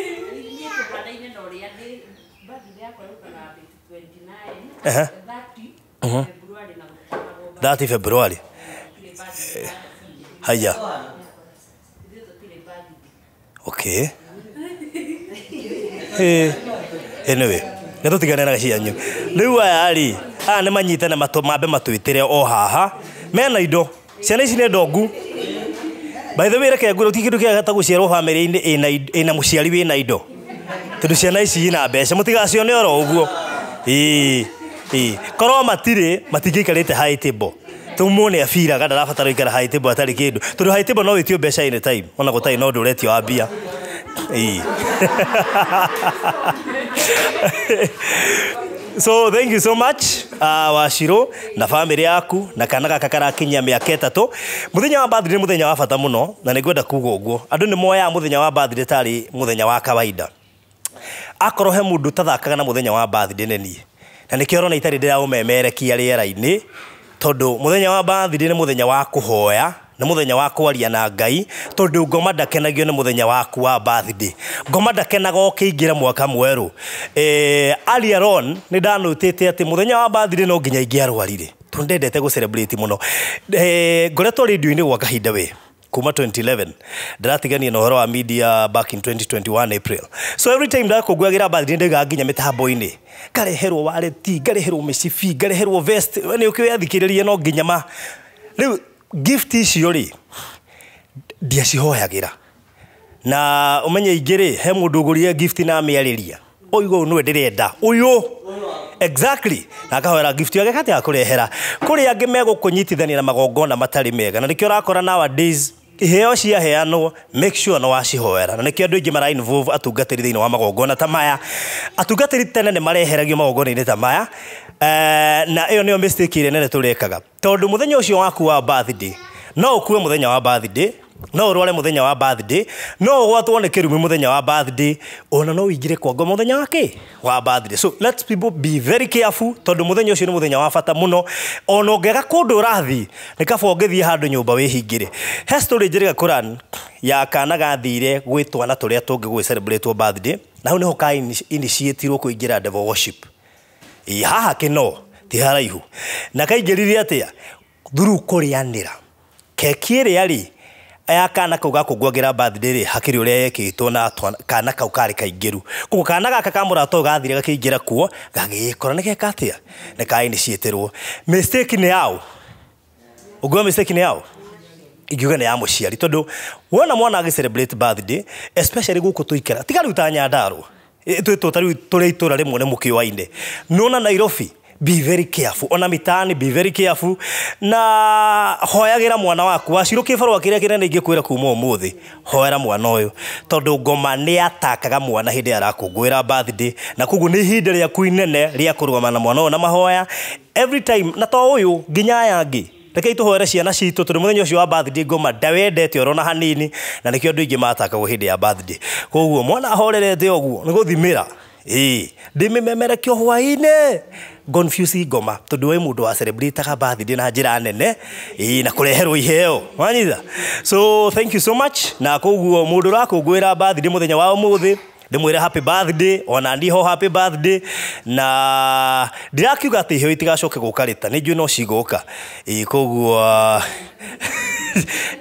Ehe. 30 February. Haya. Okay. Anyway, nĩ tũtigane na cianyu. Rĩu aya rĩ, aya nĩ manyitane mambe matwĩtĩre o haha. Mena indo. Ciana ici nĩ ndongu. By the way, reke ngwĩre ti kĩndũ kĩega ta gũciarwo bamĩrĩ-inĩ ĩna mũciari wĩna indo. Tondũ ciana ici ina mbeca, mũtigacione oro ũguo. Ĩĩ. Ĩĩ. Korwo matirĩ, matingĩikarĩte high table. Tũmũ nĩ abiraga ndarabatara gũikara high table atarĩ kĩndũ. Tondũ high table no wĩtio mbeca anytime, ona gũtarĩ na ũndũ ũretio wa mbia. So thank you so much Wachirũ na family yaku na kana gaka karakinyia mĩaka 3. Mũthenya wa birthday nĩ mũthenya wa bata mũno na nĩngwenda kuga ũguo. Andũ nĩ moyaga mũthenya wa birthday tarĩ mũthenya wa kawaida. Akorwo he mũndũ ũtathakaga na mũthenya wa birthday nĩ niĩ. Na nĩkĩo ũrona itarĩ ndĩraũmemerekia rĩera-inĩ, tondũ mũthenya wa birthday nĩ mũthenya wa kũhoya, nĩ mũthenya wa kwaria na Ngai, tondũ ngoma ndakenagio nĩ mũthenya waku wa birthday. Ngoma ndakenaga ũkĩingĩra mwaka mwerũ. Earlier on nĩ ndanotĩte atĩ mũthenya wa birthday no nginya ingĩarwarire, tondũ ndendete gũ celebrate mũno. Ngoretwo radio-inĩ gwa kahinda we kuma 2011 ndĩratigania na ũhoro wa media back in 2021 April. So every time ndakũngũagĩra birthday ndaigaga nginya mĩtambo-inĩ, ngareherwo wareti, ngareherwo mĩcibi, ngareherwo vest, nĩ ũkĩathikĩrĩria no nginya ma rĩu gift icio rĩ ndiacihoyagĩra. Na ũmenye ingĩ rĩ, he mũndũ ũgũrire gift na amĩarĩria, oiga ũyũ nĩwe ndĩrenda ũyũ exactly, na akahoera gift yake kati akũrehera. Kũrĩ angĩ megũkũnyitithania na magongona matarĩ mega, na nĩkĩo ũrakora nowadays iheo ciaheanwo, make sure no wacihoera. Na nĩkĩo andũ aingĩ mara involve atungatĩri thĩinĩ wa magongona ta maya. Atungatĩri tene nĩ mareheragio magongona-inĩ ta maya, na ĩyo nĩyo mistake ĩrĩa nene tũrekaga, tondũ mũthenya ũcio waku wa birthday no ũkue mũthenya wa birthday, no ũrware mũthenya wa birthday, no ũgwatwo nĩ kĩrumi mũthenya wa birthday, ona no ũingĩre kwa ngoma mũthenya wa kĩ? Wa birthday. So let people be very careful, tondũ mũthenya ũcio nĩ mũthenya wa bata mũno. Ona ũngĩaga kũndũ ũrathiĩ, nĩ kaba ũngĩthiĩ handũ nyũmba wĩhingĩre. He story njĩrĩga Quran ya kana gathire gwĩ twana tũrĩa tũngĩ gwĩ celebrate birthday, na hau nĩho ka initiate-irwo kũingĩra devil worship. Ĩ haha kĩno ti haraihu. Na kaingĩrire atĩa? Through kũrĩanĩra. Keki ĩrĩa rĩ ya kana kau gakũngũagĩra birthday rĩ, hakĩrĩ ũrĩa yekĩtwo na kana kau karĩ kaingĩru. Koguo kana gaka ka mũrata ũyũ gathire gakĩingĩra kuo, gagĩĩkora nĩ geka atĩa? Nĩ ka initiate-irwo. Mistake nĩ yaũ? Ũngiuga mistake nĩ yaũ? Ingiuga nĩ ya mũciari, tondũ wona mwana agĩ celebrate birthday, especially gũkũ tũikara, tiga rĩu ta Nyandarua, twĩtwo ta rĩu tũrĩ itũra rĩmwe nĩ mũkĩoaine. Nona Nairobi, be very careful. Ona mitaani, be very careful. Na hoyagĩra mwana waku. Wachirũ kĩbarũa kĩrĩa kĩnene ingĩkwĩra kuma ũmũthĩ, hoera mwana ũyũ, tondũ ngoma nĩ atakaga mwana hĩndĩ ĩrĩa arakũngũĩra birthday, na koguo nĩ ihinda rĩaku inene rĩa kũrũgama na mwana ũyũ na mahoya every time. Na to ũyũ nginya aya angĩ, rekei tũhoere ciana citũ, tondũ mũthenya ũcio wa birthday ngoma ndawendete orona hanini, na nĩkĩo andũ aingĩ matakagwo hĩndĩ ya birthday. Koguo mwana ahorerete ũguo nĩ gũthimĩra. Ĩĩ ndĩmĩmemerekio hwaĩ-inĩ confuse ngoma tondũ we mũndũ wa celebrate-aga birthday na njĩra nene, ĩĩ, na kũreherwo iheo wanyita. So thank you so much. Na koguo mũndũ ũrakũngũĩra birthday mũthenya wa ũmũthĩ, ndĩmwĩre happy birthday, ona niho happy birthday. Na ndirakiuga atĩ iheo itigacoke gũka rĩta, nĩ njũĩ no cigũka. Ĩĩ, koguo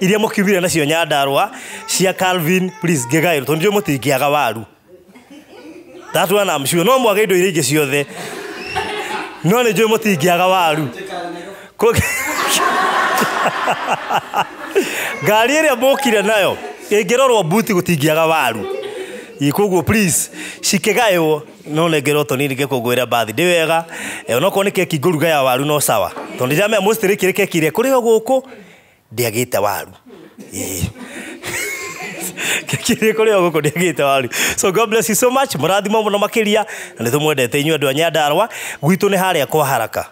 iria mũkiumire nacio Nyandarũa cia Calvin, please ngĩgaĩrwo tondũ njũĩ mũtingĩaga waru. That one I'm sure. No mwage indo iria ingĩ ciothe, no nĩ njũĩ mũtingĩaga waru. Ngari ĩrĩa mũkire nayo ĩngĩrorwo buti gũtingĩaga waru. Ĩ, koguo please cikĩgaĩrwo, no nengerwo tũnini ngĩkũngũĩra birthday wega. Onokorwo nĩ keki ngũruga ya waru no sawa, tondũ ndĩramenya mostly kĩrĩ keki ĩrĩa kũrĩo gũkũ ndĩagĩte waru. Ĩ, keki ĩrĩa kũrĩo gũkũ ndĩagĩte waru. So God bless you so much, mũrathimo mũno makĩria, na nĩ tũmwendete inyuĩ andũ a Nyandarũa. Gwitũ nĩ harĩa kwa haraka.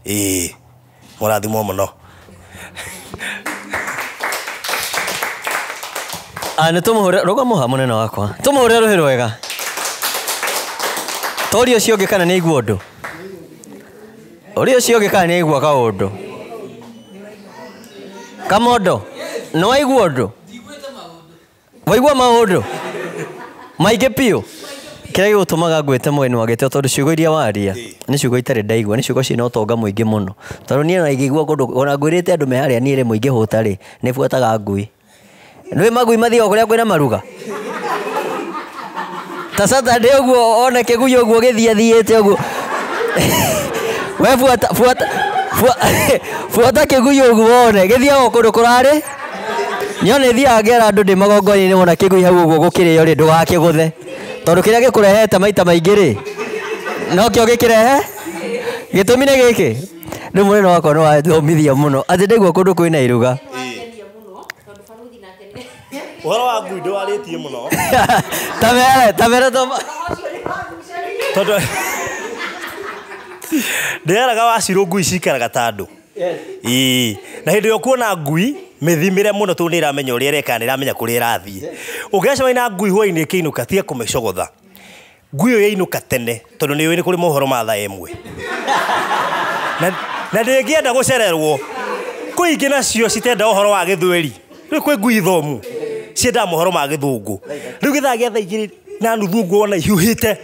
Ĩ, mũrathimo mũno. Nĩ tũmũhũre rũgamo ha mũnene wakwa, tũmũhũre rũhĩ rwega. Toria ũcio ũngĩ kana nĩ aigua ũndũ, ũrĩa ũcio ũngĩ kana nĩ aigua kaũndũ. Kamondo, nĩ waigua ũndũ? Waigua maũndũ maingĩ biũ. Kĩrĩa gĩgũtũmaga ngwĩte mũgeni wa gĩtĩo, tondũ ciugo iria waria nĩ ciugo itarĩ ndaigua, nĩ ciugo ciĩna ũtonga mũingĩ mũno. Tondũ niĩ ona ingĩigua kũndũ, ona ngwĩrĩte andũ me harĩa niĩ rĩmwe ingĩhũta rĩ, nĩ buataga ngui. Nĩ magui mathiaga kũrĩa kwĩna maruga. Ta Saturday ũguo one kĩgunyũ ũguo gĩthiathiĩte ũguo. We buata, buata, buata kĩgunyũ ũguo wone, gĩthiaga kũndũ kũrarĩ. Nione thiaga ngera andũ ndĩ magongona-inĩ wona kĩgunyũ hau ũguo gũkĩrĩo rĩ, ndũgakĩgũthe. Tondũ kĩrĩa gĩkũrehete maita maingĩ rĩ, nokĩo gĩkĩrehe. Gĩtũmi nĩ gĩkĩ, rĩu mũnene wakwa nĩ wathomithia mũno atĩ ndaigua kũndũ kwĩna iruga. Ũhoro wa ngui ndũwarĩtie mũno. Tamere, tamere toma. Tondũ ndĩreraga wacirwo ngui cikaraga ta andũ. Ĩĩ, na hĩndĩ ĩrĩa ũkuona ngui mĩthimĩre mũno tondũ nĩ ĩramenya ũrĩa ĩreka, nĩ ĩramenya kũrĩa ĩrathiĩ. Ũngĩgacemania na ngui hwaĩ-inĩ ĩkĩinũka, tiga kũmĩcogotha. Ngui ĩyo yainũka tene tondũ nĩ yũĩ nĩ kũrĩ mohoro ma thaa ĩmwe. Na ndĩngĩenda gũcererwo. Kwĩ ingĩ nacio citenda ũhoro wa gĩthweri. Rĩu kwĩ ngui thomu ciendaga mohoro ma gĩthũngũ. Rĩu gĩthaa gĩa thaa 2:30 ũguo wona ihiũhĩte.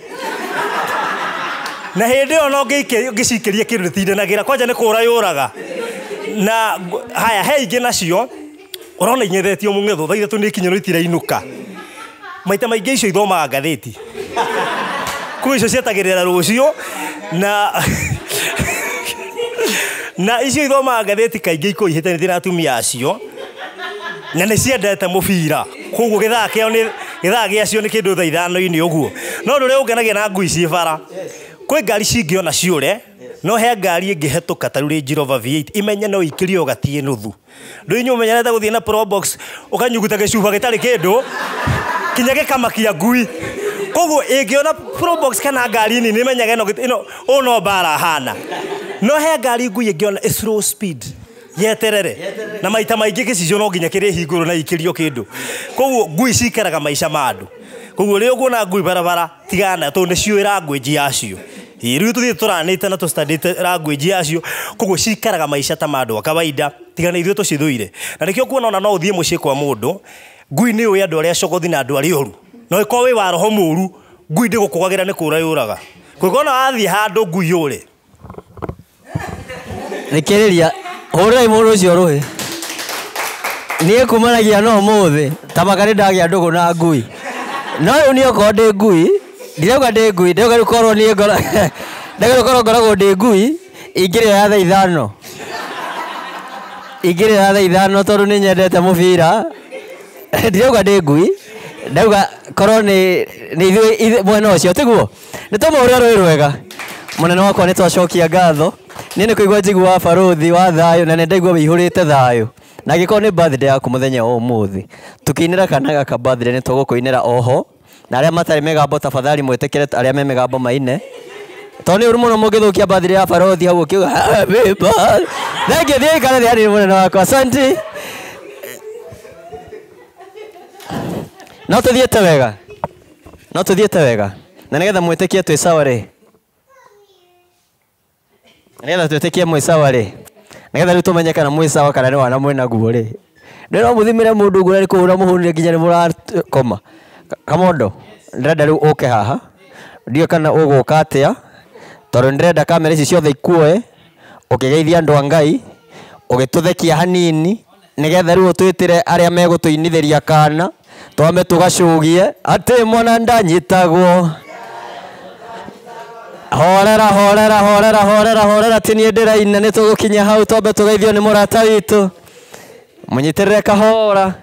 Na hĩndĩ ĩyo no ngĩcikĩrie kĩndũ gĩtindanagĩra, kwanja nĩ kũra yũraga. Na haya, he ingĩ nacio ũrona ing'ethetio mũng'etho, thaa 3 nĩ ikinyĩrwo itirainũka. Maita maingĩ icio ithomaga ngathĩti. Kwĩ icio cietagĩrĩra rũciũ, na icio ithomaga ngathĩti kaingĩ ikoragwo ihĩtanĩtie na atumia acio, na nĩ ciendete mũbira. Koguo gĩthaa kĩao nĩ, gĩthaa gĩacio nĩ kĩndũ thaa 5-inĩ ũguo. No ũndũ ũrĩa ũngenagia na ngui ciĩ bara, kwĩ ngari cingĩona ciũre, no he ngari ĩngĩhetũka ta rĩu Range Rover V8 imenye no ikĩrio gatiĩ nuthu. Ndũĩ inyuĩ ũmenyerete gũthiĩ na Probox ũkanyuguta gĩcuba gĩtarĩ kĩndũ kinya gĩkamakia ngui. Koguo ĩngĩona Probox kana ngari nini ĩmenyaga ĩno ũũ no mbara hana. No he ngari ngui ĩngĩona ĩ slow speed yeterere, na maita maingĩ gĩcicio no nginya kĩrĩhingũrwo na ikĩrio kĩndũ. Koguo ngui cikaraga maica ma andũ. Koguo rĩrĩa ũkuona ngui barabara tigana, tondũ nĩ ciũĩ language yacio. Ĩ, rĩu tũthiĩ tũranĩte na tũstandĩte language yacio, koguo cikaraga maica ta ma andũ a kawaida, tiga nĩ ithuĩ tũcithũire. Na nĩkĩo kuona ona no ũthiĩ mũciĩ kwa mũndũ, ngui nĩ yũĩ andũ arĩa cogothi na andũ arĩa oru. No ĩkorwo wĩ wa roho mũru, ngui ndĩgũkũgagĩra nĩ kũra yũraga. Kũngĩkorwo ona wathiĩ handũ ngui yũre. Thikĩrĩria, hũrĩrai mũndũ ũcio rũhĩ. Niĩ kumanagia no ũmũthĩ, ta maka nĩ ndagĩa ndũgũ na ngui. No rĩu niĩ okorwo ndĩ ngui, ndirauga ndĩ ngui, ndĩrauga rĩu korwo niĩ ngora, ndĩrauga rĩu korwo ngoragwo ndĩ ngui, ingĩrĩa ya thaa 5. Ingĩrĩa ya thaa 5 tondũ nĩ nyendete mũbira. Ndirauga ndĩ ngui, ndauga korwo nĩ ithuĩ mwena ũcio, tiguo? Nĩ tũmũhũrĩre rũhĩ rwega. Mũnene wakwa nĩ twacokia ngatho. Niĩ nĩ kũigua njiguaga barũthi wa thayũ, na nĩ ndaigua wĩihũrĩte thayũ. Na angĩkorwo nĩ birthday yaku mũthenya wa ũmũthĩ, tũkĩinĩra kana gaka birthday nĩ tũgũkũinĩra oho. Na arĩa matarĩ mĩgambo tafadhali mwĩtĩkĩre arĩa me mĩgambo maine. Tondũ nĩ ũru mũno mũngĩthũkia birthday ya barũthi hau ũkiuga happy birthday. Thengiũ, thiĩ ũikare thĩ hanini mũnene wakwa. Asante. No tũthiĩte wega. No tũthiĩte wega. Na nĩgetha mwĩtĩkie twĩ sawa rĩ, nĩgetha twĩtĩkie mwĩ sawa rĩ, nĩgetha rĩu tũmenye kana mwĩ sawa kana nĩ wana mwĩnaguo rĩ, nĩ no mũthimĩre mũndũ ũguo na nĩ kũhũra mũhũrire nginya nĩ mũrakoma. Kamondo, ndĩrenda rĩu ũke haha, ndiũĩ kana ũgũka atĩa, tondũ ndĩrenda kamera ici ciothe ikuoe, ũkĩgeithia andũ a Ngai, ũgĩtũthekia hanini, nĩgetha rĩu ũtwĩtĩre arĩa megũtũinithĩria kana, twambe tũgacũgie atĩ mwana ndanyitagwo. Horera, horera, horera, horera, horera, ti niĩ ndĩraina, nĩ tũgũkinya hau twambe tũgeithio nĩ mũrata witũ. Mũnyitĩrĩre kahora,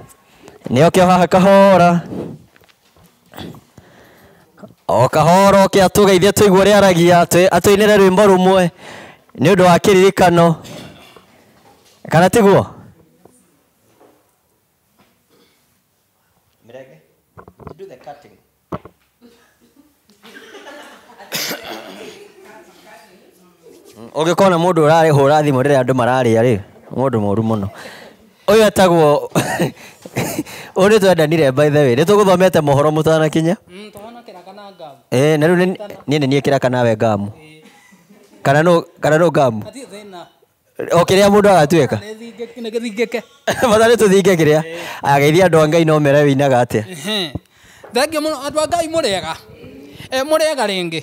nĩ oke haha kahora. O kahora oke atũgeithie tũigue ũrĩa aragia, atũinĩre rwĩmbo rũmwe nĩ ũndũ wa kĩririkano. Kana tiguo? Mirege, do the cutting. Ũngĩkona mũndũ ũrarĩhũra thimũ rĩrĩa andũ mararĩa rĩ, mũndũ mũru mũno. Ũyũ etagwo ũyũ nĩtwendanire by the way, nĩtũgũthomete mohoro mũtanakinya. Na rĩu niĩ nĩ niĩ kĩraka nawe ngamu. Kana no ngamu? O kĩrĩa mũndũ agatuĩka. Nĩgĩthingĩke. Bata nĩ tũthinge kĩrĩa. Ageithia andũ a Ngai no mere wĩinaga atĩa. Thengiũ mũno andũ a Ngai mũrĩega. Mũrĩega rĩngĩ.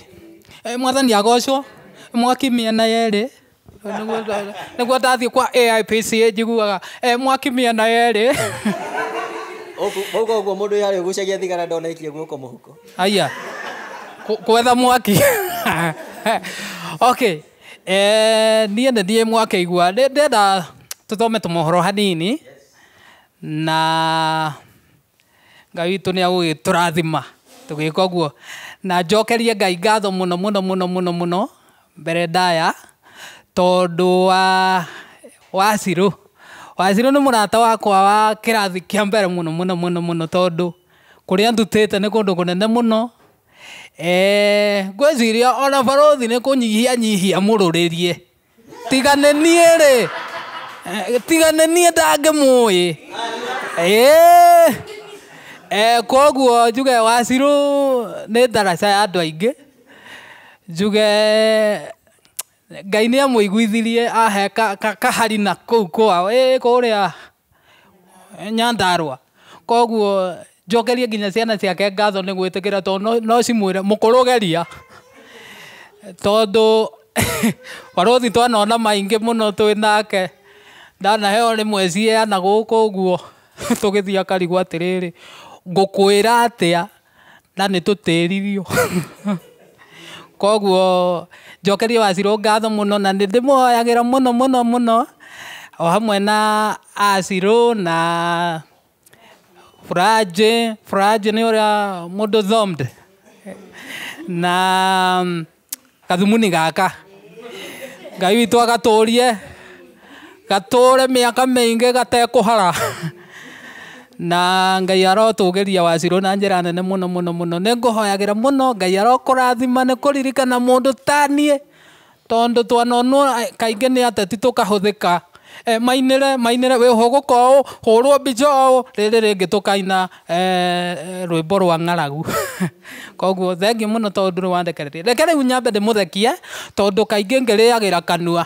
Mwathani agocwo. Mwaki mĩena yerĩ. Nĩguo ndathiĩ kwa AIPCA njiguaga mwaki mĩena yerĩ. Ũguo ũguo mũndũ yarĩ ũgucagia thigara ndona aikie guoko mũhuko. Aya. Kwetha mwaki. Okay. Niĩ nĩ thiĩ mwakĩigua. Ndĩrenda tũthome tũmohoro hanini. Na Ngai witũ nĩ agũgĩtũrathima tũgĩka ũguo. Na njokerie Ngai ngatho mũno mũno mũno mũno mũno mbere ndaya, tondũ wa Wacirũ. Wacirũ nĩ mũrata wakwa wa kĩrathi kĩa mbere mũno mũno mũno mũno, tondũ kũrĩa ndutĩte nĩ kũndũ kũnene mũno. Ngwĩciria ona barothi nĩ kũnyihia nyihia mũrũrĩrie. Tiga nĩ niĩ rĩ, tiga nĩ niĩ ndangĩmũĩ. Koguo njuge Wacirũ nĩ ndaraca ya andũ aingĩ. Njuge Ngai nĩ amũiguithirie ahe kaharina kũu kwao, kũrĩa Nyandarua. Koguo njokerie nginya ciana ciake ngatho nĩ gwĩtĩkĩra, tondũ no cimwĩre mũkũrũgeria, tondũ barothi twanona maingĩ mũno twĩ nake. Ndanaheo rĩmwe ciheana gũkũ ũguo tũgĩthiĩ akarigwo atĩrĩrĩ, ngũkwĩra atĩa na nĩ tũtĩririo. Koguo njokerie Wacirũ ngatho mũno, na nĩ ndĩmũhoyagĩra mũno mũno mũno, o hamwe na Acirũ na Furaje. Furaje nĩ ũrĩa mũndũ thomde na gathumuni gaka. Ngai witũ agatũrie, gatũre mĩaka mĩingĩ gatekũhara. Na Ngai arotũgĩria Wacirũ na njĩra nene mũno mũno mũno. Nĩ ngũhoyagĩra mũno Ngai arokũrathima nĩ kũririkana mũndũ ta niĩ, tondũ twanonwo kaingĩ nĩ ateti tũkahũthĩka. Mainĩre mainĩre wĩ hũgũka ũũ, hũrwo mbica ũũ, rĩrĩ rĩngĩ tũkaina rwĩmbo rwa ng'aragu. Koguo thengiũ mũno tondũ nĩ wandekereria. Reke rĩu nyambe ndĩmũthekie, tondũ kaingĩ ngĩrĩagĩra kanua.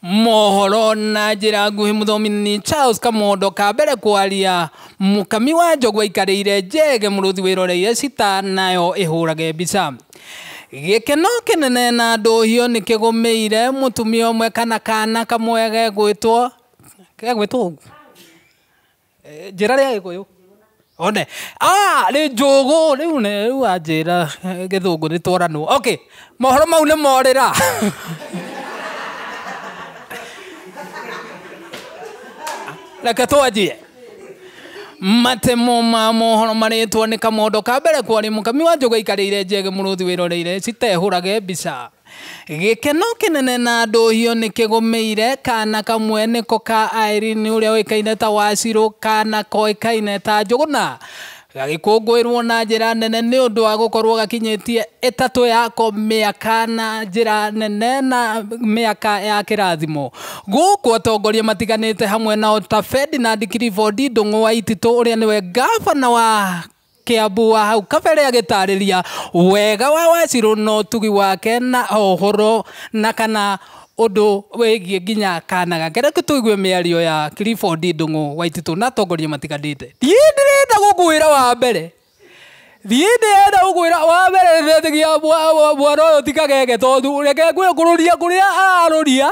Mohoro na njĩra nguhĩ mũthomi nĩ Charles Kamondo. Ka mbere kwaria mũkami wa njogu aikarĩire njege mũrũthi wĩroreire cita nayo ĩhũrage mbica. Gĩkeno kĩnene na ndũhio nĩ kĩgũmĩire mũtumia ũmwe kana kana kamwe gegwĩtwo ũguo njĩra rĩa Gĩkũyũ one rĩ njũgũ rĩu rĩu anjĩra gĩthũngũ nĩ tworanwo. Okay, mohoro mau nĩ morĩra. Reke twanjie. Matemo ma mohoro marĩtwo nĩ Kamondo. Ka mbere kwaria mũkami wa njogu aikarĩire njege mũrũthi wĩroreire citehũrage mbica. Gĩkeno kĩnene na ndũhio nĩ kĩgũmĩire kana kamwe nĩko ka Irene ũrĩa ũĩkaine ta Wacirũ, kana koĩkaine ta Njũgũna, gagĩkũngũĩrwo na njĩra nene nĩ ũndũ wa gũkorwo gakinyĩtie ĩtatũ yako mĩaka na njĩra nene na mĩaka ya kĩrathimo. Gũkũ atongoria matiganĩte hamwe nao ta Ferdinand Clifford Ndung'u wa Ititũ ũrĩa nĩwe gavana wa Kiambu wa hau kabere agĩtarĩria wega wa Wachirũ na ũtugi wake na ũhoro na kana ũndũ wĩgiĩ nginya kana gake. Reke tũigue mĩario ya Clifford Ndung'u Waititũ na atongoria matiganĩte. Thiĩ ndĩrenda gũkwĩra wa mbere, thiĩ ndĩrenda gũkwĩra wa mbere, ndĩretigia mwana ũyũ ti kagege tondũ reke ngwĩre kũrũria kũrĩa ararũria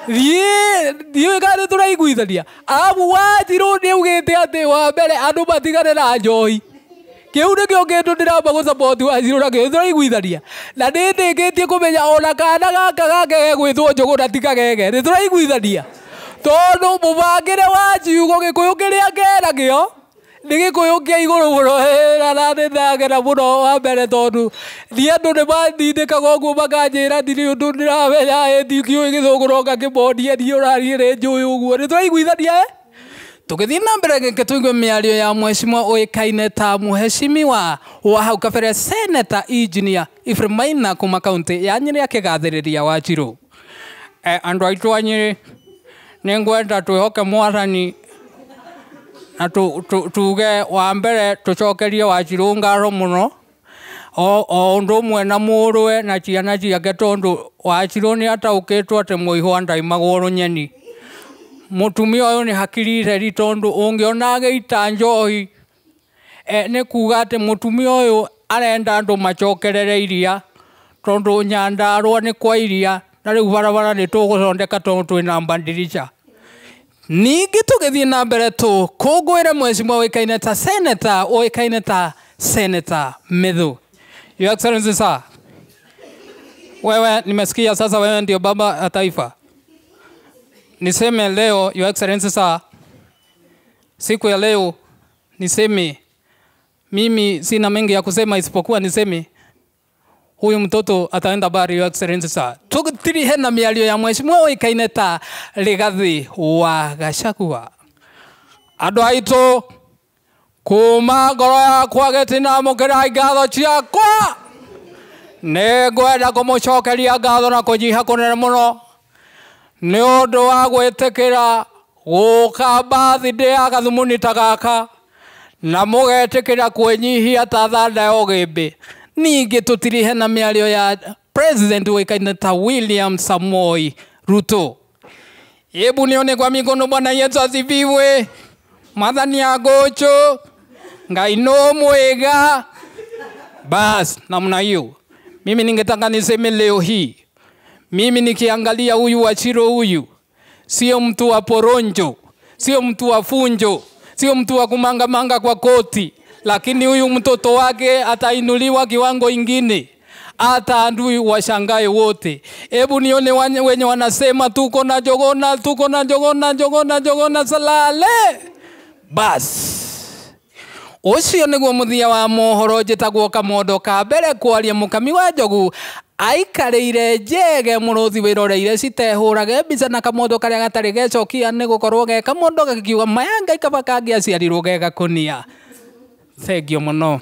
thiĩ ndiũĩ kana nĩ tũraiguithania. Arabu Wanjirũ nĩ augĩte atĩ wa mbere andũ matigane na njohi. Kĩu nĩkĩo kĩndũ ndĩramba gũ support Wanjirũ nakĩo, nĩ tũraiguithania. Na nĩ ndĩkĩtie kũmenya ona kana gaka gake gegwĩtwo Njũgũna ti kagege, nĩ tũraiguithania. Tondũ mũbangĩre wa ciugo Gĩkũyũ kĩrĩa kenakĩo nĩ Gĩkũyũ kĩa igũrũ mũno, na nĩ ndagena mũno wa mbere tondũ niĩ andũ nĩ mandindĩkaga ũguo makanjĩra ndirĩ ũndũ ndĩramenya, ndikĩũĩ Gĩthũngũ no ngakĩmonia niĩ ũrariĩ nĩ njũĩ ũguo. Nĩ tũraiguithania eh? Tũgĩthiĩ na mbere reke tũigue mĩario ya mheshimiwa ũĩkaine ta mheshimiwa wa hau kabere Senator Engineer Ephraim Maina kuma kaunti ya Nyĩrĩ akĩgathĩrĩria Wanjirũ. Andũ aitũ a Nyĩrĩ, nĩ ngwenda twĩhoke Mwathani na tuge wa mbere tũcokerie Wanjirũ ngatho mũno o ũndũ ũmwe na mũrũwe na ciana ciake tondũ Wanjirũ nĩ ataũkĩtwo atĩ mũihwa ndaimagwo rũnyeni. Mũtumia ũyũ nĩ hakiri theri tondũ ũngĩona agĩita njohi nĩ kuga atĩ mũtumia ũyũ arenda andũ macokerere iria tondũ Nyandarũa nĩ kwa iria na rĩu barabara nĩ tũgũthondeka tondũ twĩna mbandirica. Ningĩ tũgĩthiĩ na mbere tũkũngũĩre mheshimiwa ũĩkaine ta Senator ũĩkaine ta Senator Methu. Your Excellency sir, wewe nimesikia sasa wewe ndio baba ya taifa. Niseme leo Your Excellency sir, siku ya leo niseme mimi sina mengi ya kusema isipokuwa niseme huyu mtoto ataenda bari Your Excellency sir. Tũtirihe na mĩario ya mheshimiwa ũĩkaine ta Rigathi wa Gachagua. Andũ aitũ, kuma ngoro yakwa gĩtinamũkĩra ngatho ciakwa, nĩ ngwenda kũmũcokeria ngatho na kũnyiha kũnene mũno nĩ ũndũ wa gwĩtĩkĩra gũka birthday ya gathumuni ta gaka na mũgetĩkĩra kwĩnyihia ta thanda ya ũgĩmbĩ. Ningĩ tũtirihe na mĩario ya President ũĩkaine ta William Samoei Ruto. Hebu nione kwa mikono. Bwana Yesu asifiwe. Mwathani agocwo, Ngai no mwega. Bas, namna hiyo. Mimi ningetaka niseme leo hii, mimi nikiangalia huyu Wachiro huyu sio mtu wa poronjo, sio mtu wa funjo, sio mtu wa kumangamanga kwa koti, lakini huyu mtoto wake atainuliwa kiwango ingine, hata adui washangae wote. Hebu nione wenye wanasema tuko na Njuguna, tuko na Njuguna, Njuguna, Njuguna salale. Bas, ũcio nĩguo mũthia wa mohoro. Njĩtagwo Kamondo ka mbere kwaria mũkami wa njogu aikarĩire njege mũrũthi wĩroreire citehũrage mbica na kamondo karĩa gatarĩ gecokia nĩ gũkorwo ge kamondo gakiuga maya Ngai kaba kangĩaciarirwo ge gakũnia. Thengio mũno.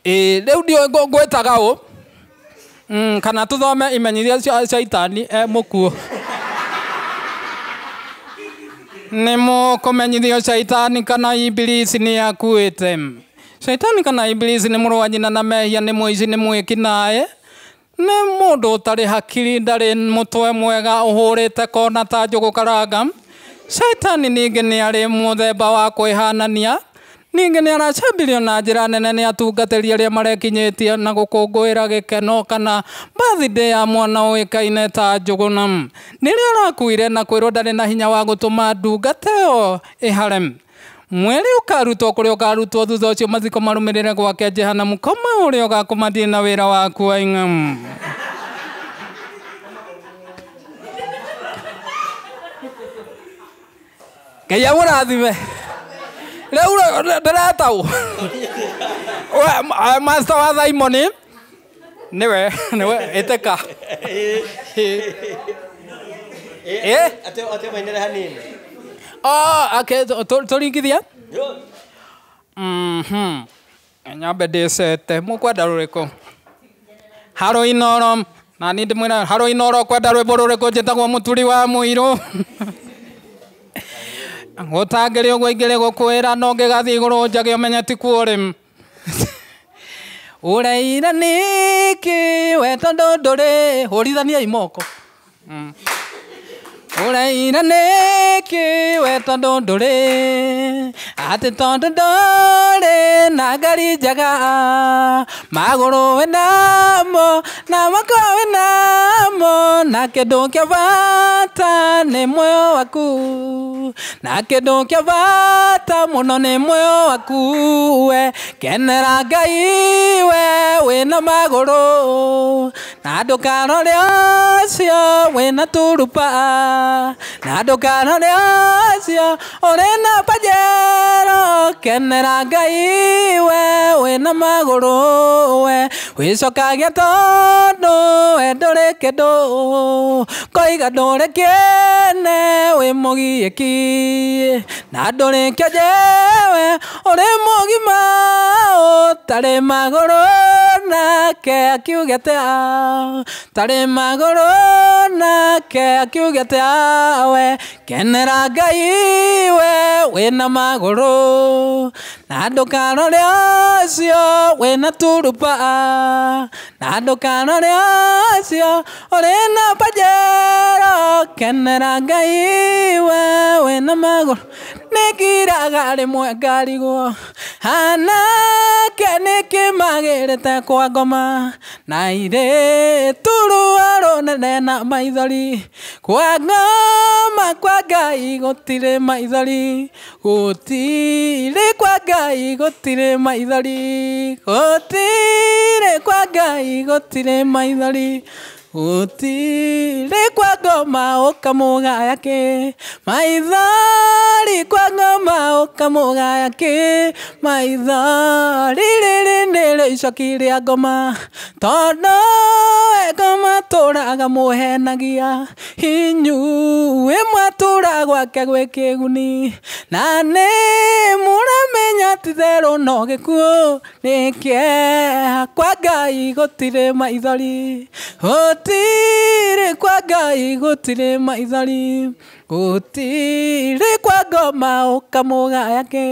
Ĩ rĩu ndiũĩ ngwĩtaga ũ, kana tũthome imenyithia cia caitani e mũkuo. Nĩ mũkũmenyithio caitani kana ibilisi nĩ akuĩte. Caitani kana ibilisi nĩ mũrũ wa nyina na mehia, nĩ mũici, nĩ mwĩki naĩ, nĩ mũndũ ũtarĩ hakiri, ndarĩ mũtwe mwega, ũhũrĩte kona ta njũgũ karanga. Caitani ningĩ nĩ arĩ mũthemba wa kwĩhanania, ningĩ nĩ aracambirio na njĩra nene nĩ atungatĩri arĩa marekinyĩtie na gũkũngũĩra gĩkeno kana birthday ya mwana ũĩkaine ta Njũgũna. Nĩrĩo arakuire na kwĩrwo ndarĩ na hinya wa gũtũma ndungata ĩyo ĩhare. Mwĩrĩ ũkarutwo kũrĩa ũkarutwo, thutha ũcio mathiko marũmĩrĩre gwake jehanamu, koma ũrĩa ũgakoma ndirĩ na wĩra waku aing'amu. Ngai amũrathime. Rĩu ndĩretagwo master wa Simon nĩwe ĩtĩka. Ate mainĩre hanini. Oh, okay, tũringithia. Nyambe ndĩcete mũkwenda rũrĩkũ? Haro Inoro, na niĩ ndĩmwĩra Haro Inoro kwenda rwĩmbo rũrĩkũ? Njĩtagwo mũturi wa mũirũ. Gũtangĩrĩ ũguo ingĩrĩ gũkwĩra no ngĩgathiĩ igũrũ njage ũmenye ti kuo rĩ. Ũreire nĩkĩ we tondũ ndũrĩ hũrithaniai moko. Ũreire nĩkĩ we tondũ ndũrĩ atĩ tondũ ndũrĩ na ngari njega magũrũ wĩnamo na moko wĩnamo na kĩndũ kĩa bata nĩ muoyo waku na kĩndũ kĩa bata mũno nĩ muoyo waku we kenera Ngai we wĩna magũrũ na ndũkarore ũcio wĩna turupa na ndũkarore ũcio ũrĩ na pajero kenera Ngai we wĩna magũrũ we wĩcokagia tondũ we ndũrĩ kĩndũ koiga ndũrĩ kĩene wĩ mũgiĩki na ndũrĩ kĩonje we ũrĩ mũgima ũtarĩ magũrũ nake akiuga atĩa tarĩ magũrũ nake akiuga atĩa we kenera Ngai we wĩna magũrũ na ndũkarore ũcio wĩna turupa na ndũkarore ũcio ũrĩ na pajero kenera Ngai we wĩna magũrũ nĩngiraga rĩmwe ngarigwo anake nĩkĩ magĩrĩte kwa ngoma na irĩtu ruo rũnene na maithori kwa ngoma kwa Ngai gũtirĩ maithori gũtirĩ kwa Ngai gũtirĩ maithori gũtirĩ kwa Ngai gũtirĩ maithori gũtirĩ kwa ngoma ũkamũgaya kĩ maithori kwa ngoma ũkamũgaya kĩ maithori rĩrĩ nĩrĩo icoki rĩa ngoma tondũ we ngoma tũraga mũhenagia inyuĩ mwatũra gwake gwĩ kĩguni na nĩ mũramenya ti therũ no gĩkuũ nĩ kĩeha kwa Ngai gũtirĩ maithori gũtirĩ kwa Ngai gũtirĩ maithori gũtirĩ kwa ngoma ũkamũgaya kĩ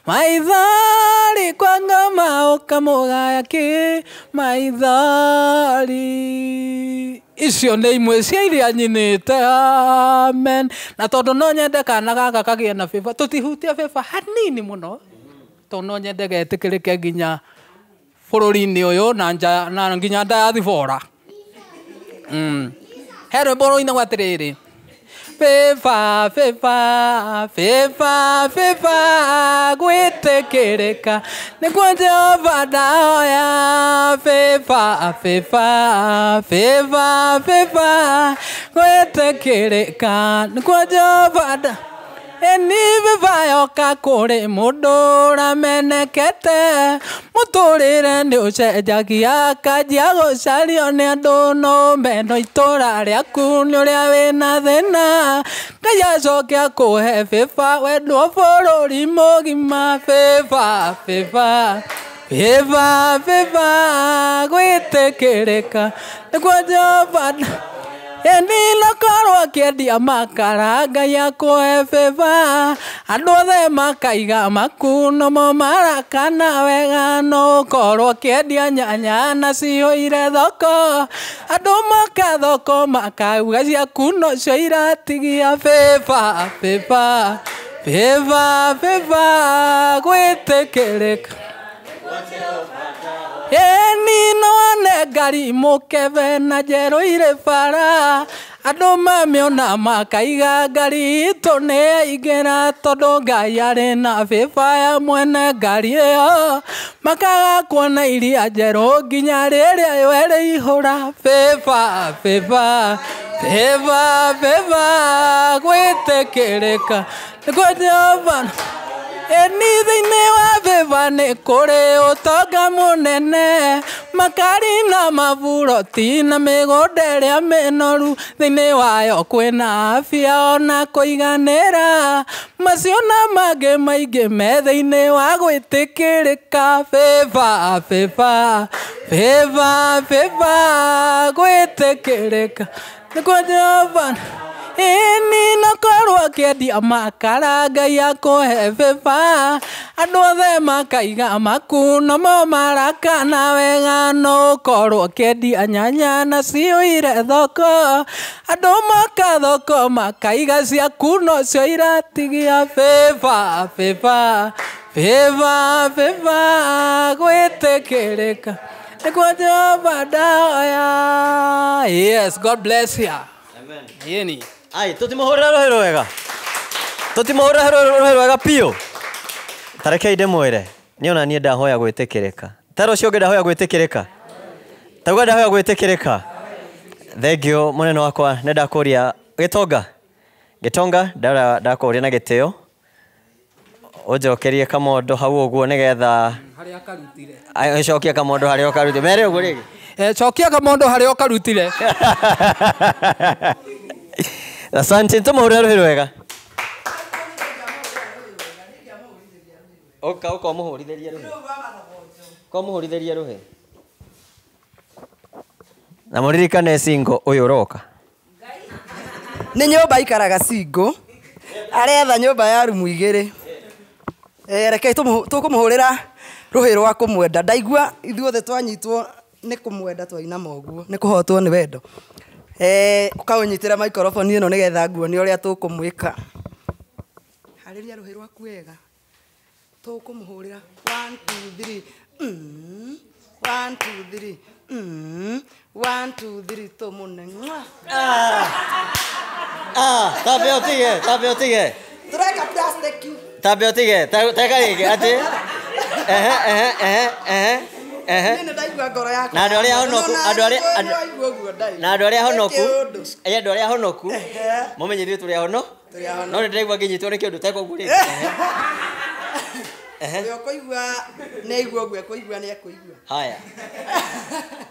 maithori kwa ngoma ũkamũgaya kĩ maithori icio nĩ imwe cia iria nyinĩte amen na tondũ no nyende kana gaka kagĩe na favor tũtihutia favor hanini mũno tondũ no nyende getĩkĩrĩke nginya bũrũri-inĩ ũyũ na nja na nginya diaspora. He rwĩmbo rũinagwo atĩrĩrĩ Favor, favor, favor, favor, gwĩtĩkĩrĩka nĩkuo Jehova ndahoya. Favor, favor, favor, favor, gwĩtĩkĩrĩka nĩkuo Jehova ndahoya. Eni favor yoka kũrĩ mũndũ ũramenekete mũtũrĩre nĩ ũcenjagia akanjia gũcario nĩ andũ no meno itũra rĩaku nĩ ũrĩa wĩna thĩna Ngai acoke akũhe favor wendwo bũrũri mũgima. Favor, favor, favor, favor, gwĩtĩkĩrĩka nĩkuo Jehova. Eni nokorwo akĩendia makara Ngai akũhe favor andũ othe makaiga maku nomo marakana wega no ũkorwo akĩendia nyanya na cihũire thoko andũ moka thoko makauga ciaku nocio iratigia. Favor, favor, favor, favor, gwĩtĩkĩrĩka. Eni no wane ngari mũkebe na njerũ irĩ bara andũ mamĩona makaiga ngari itũ nĩ yaingĩra tondũ Ngai arĩ na favor ya mwene ngari ĩyo makaga kuona iria njerũ nginya rĩrĩa yo ĩrĩihũra. Favor, favor, favor, favor, gwĩtĩkĩrĩka nĩkuo Jehova. Eni thĩinĩ wa favor nĩ kũrĩ ũtonga mũnene makari na maburoti na mĩgũnda ĩrĩa mĩnoru thĩinĩ wayo kwĩna afya ona kũiganĩra macio na mangĩ maingĩ me thĩinĩ wa gwĩtĩkĩrĩka. Favor, favor, favor, favor, gwĩtĩkĩrĩka nĩkuo Jehova. Ĩni nokorwo akĩendia makara Ngai akũhe favor. Andũ othe makaiga maku nomo marakana wega. No ũkorwo ũkĩendia nyanya na ciyũire thoko. Andũ moka thoko makaiga ciaku nocio iratigia. Favor, favor, favor, favor, gwĩtĩkĩrĩka nĩkuo Jehova ndahoya. Yes, God bless you. Amen. Yeni. Ai, tũtimũhũrĩra rũhĩ rwega. Tũtimũhũrĩra rũhĩ rwega biũ. Ta rekei ndĩmwĩre, niĩ ona niĩ ndahoya gwĩtĩkĩrĩka. Ta rũciũ ũngĩ ndahoya gwĩtĩkĩrĩka. Tauga ndahoya gwĩtĩkĩrĩka. Thank you mũnene wakwa, nĩ ndakũria Gĩtonga. Gĩtonga ndakũria na gĩtĩo. Ũnjokerie kamondo hau ũguo nĩgetha harĩa akarutire. Cokia kamondo harĩa ũkarutire. Mere ũguo rĩngĩ. Cokia kamondo harĩa ũkarutire. Asante, tũmũhũrĩre rũhĩ rwega. Ũka ũka ũmũhũrithĩrie rũhĩ. Ũka ũmũhũrithĩrie rũhĩ. Na mũririkane single ũyũ ũroka. Nĩ nyũmba ikaraga single. Aretha nyũmba ya rumu igĩrĩ. Rekei tũkũmũhũrĩra rũhĩ rwa kũmwenda. Ndaigua ithuothe twanyitwo nĩ kũmwenda twainama ũguo, nĩ kũhotwo nĩ wendo. Ũkaũnyitĩra microphone ĩno nĩgetha nguonie ũrĩa tũkũmwĩka. Harĩria rũhĩ rwaku wega. Tũkũmũhũrĩra 1 2 3 1 2 3 1 2 3 tũmũne. Tambe ũtige, tambe ũtige. Tũreka plastic. Tambe ũtige, teka rĩngĩ atĩ. Ehe, ehe, ehe, ehe. Ehe. Niĩ nĩndaigua ngoro yakwa. Na andũ arĩa honoku, andũ arĩa na andũ arĩa honoku, andũ arĩa honoku, mũmenye ithuĩ tũrĩ ahono. No nĩndĩraigua ngĩnyitwo nĩ kĩũndũ teka ũguo rĩngĩ. Ehe. Ũrĩa ũkũigua nĩ aigua ũguo ekũigua nĩ ekũigua. Haya.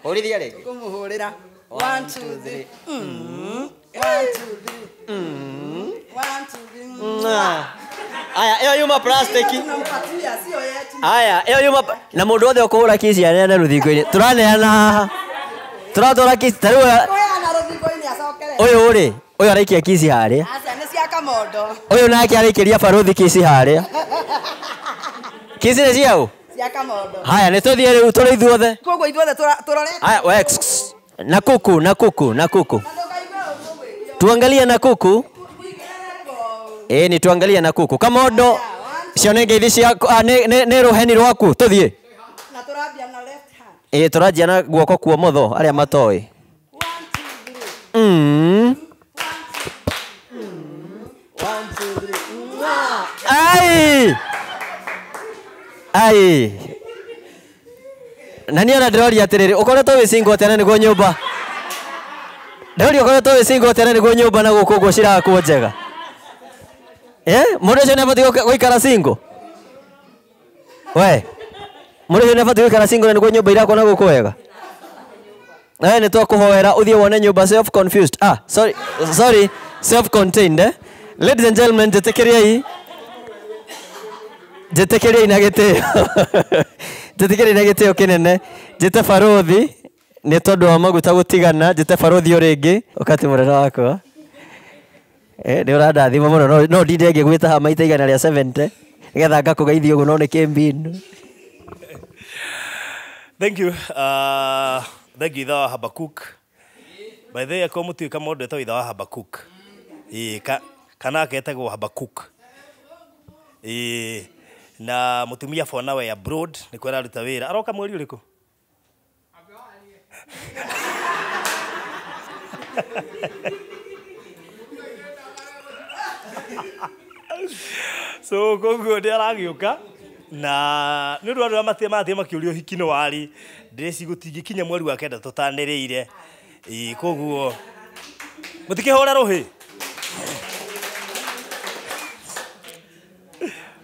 Hũrithia rĩngĩ. Tũkũmũhũrĩra 1 2 3 1 2 3 1 2 3. Aya, ĩyo yuma plastic. Aya, ĩyo yuma na mũndũ wothe ũkũhũra kici aneane rũthingo-inĩ. Tũraneana haha. Tũratwara kici ta rĩu ũyũ rĩ, ũyũ araikia kici harĩa. Aca nĩ cia kamondo. Ũyũ nake araikĩria barũthi kici harĩa. Kici nĩ cia ũ? Cia kamondo. Haya, nĩ tũthiĩ rĩu tũrĩ ithuothe. Koguo ithuothe tũrorete. Haya, we na kuku, na kuku, na kuku. Tuangalie na kuku. Ni tuangalie na kuku. Kamondo cio nĩ ngeithi ciaku, nĩ rũheni rwaku, tũthiĩ. Na tũrambia na left hand. Tũranjia na guoko kwa ũmotho arĩa matoĩ. 1 2 3. Ai! Ai! Na niĩ ona ndĩroria atĩrĩrĩ, ũkoretwo wĩ single atĩa na nĩguo nyũmba? Ndĩroria ũkoretwo wĩ single atĩa na nĩguo nyũmba na gũkũ ũguo cirakwo njega? Mũndũ ũcio nĩabatiĩ gũikara single? We, mũndũ ũcio nĩabatiĩ gũikara single na nĩguo nyũmba irakwo na gũkũ wega? Nawe nĩ twakũhoera ũthiĩ wone nyũmba self confused. Sorry, sorry, self contained. Ladies and gentlemen, njĩtĩkĩriai. Njĩtĩkĩriai na gĩtĩo. Njĩtĩkĩriai na gĩtĩo kĩnene. Njĩte barũthi nĩ tondũ wa maguta gũtigana, njĩte barũthi o rĩngĩ. Ũkati mũnene wakwa. Nĩ ũrandathima mũno, no ndinde ngĩgwĩta haha maita 170 nĩgetha ngakũgeithia ũguo, no nĩ kĩmbinu. Thank you. Thank you ithe wa Habakuk. By the way, akorwo mũtiũĩ Kamondo etagwo ithe wa Habakuk. Kana agetagwo Habakuk. Na mũtumia for now e abroad nĩkuo araruta wĩra. Aroka mweri ũrĩkũ? So koguo nĩ aragĩũka na nĩ ũndũ wa andũ arĩa marathiĩ makĩũria ũhiki nĩ warĩ, ndĩreciria gũtingĩkinya mweri wa 9 tũtanĩrĩire. Koguo mũtikĩhũre rũhĩ.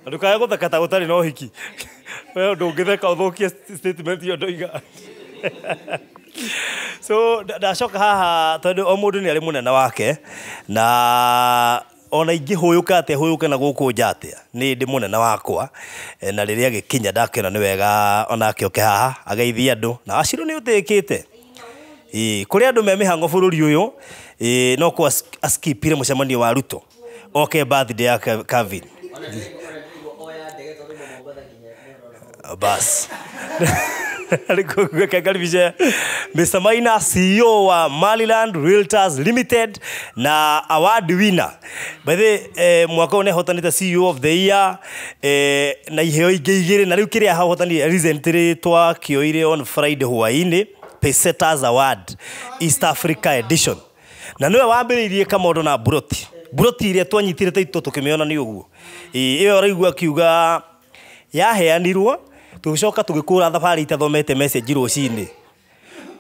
Ndũkae gũtheka ta gũtarĩ na ũhiki. We ndũngĩtheka ũthũkie statement ĩyo ndoiga. So ndacoka haha tondũ o mũndũ nĩ arĩ mũnene wake na ona ingĩhũyũka atĩa hũyũke na gũkũ nja atĩa nĩ ndĩ mũnene wakwa, na rĩrĩa agĩkinya ndakĩona nĩ wega onake oke haha ageithie andũ na Wacirũ nĩ ũtĩkĩte. Kũrĩ andũ me mĩhang'o bũrũri ũyũ, no kũ askipire mũcemanio wa Ruto oke birthday ya Kevin. Bas. Karibisha Mr. Maina, CEO wa Maliland Realtors Limited na award winner. By the mwaka ũyũ nĩahotanĩte CEO of the year, na iheo ingĩ igĩrĩ, na rĩu kĩrĩa ahotanire recently twakĩoire on Friday hwaĩ-inĩ, Pesetas Award East Africa Edition. Na nĩwe wambĩrĩirie Kamondo na Buroti. Buroti iria twanyitire taitũ tũkĩmĩona nĩ ũguo. Ĩyo ũraigua akiuga yaheanirwo, tũgĩcoka tũgĩkũra thabarĩ itathomete message rũcinĩ.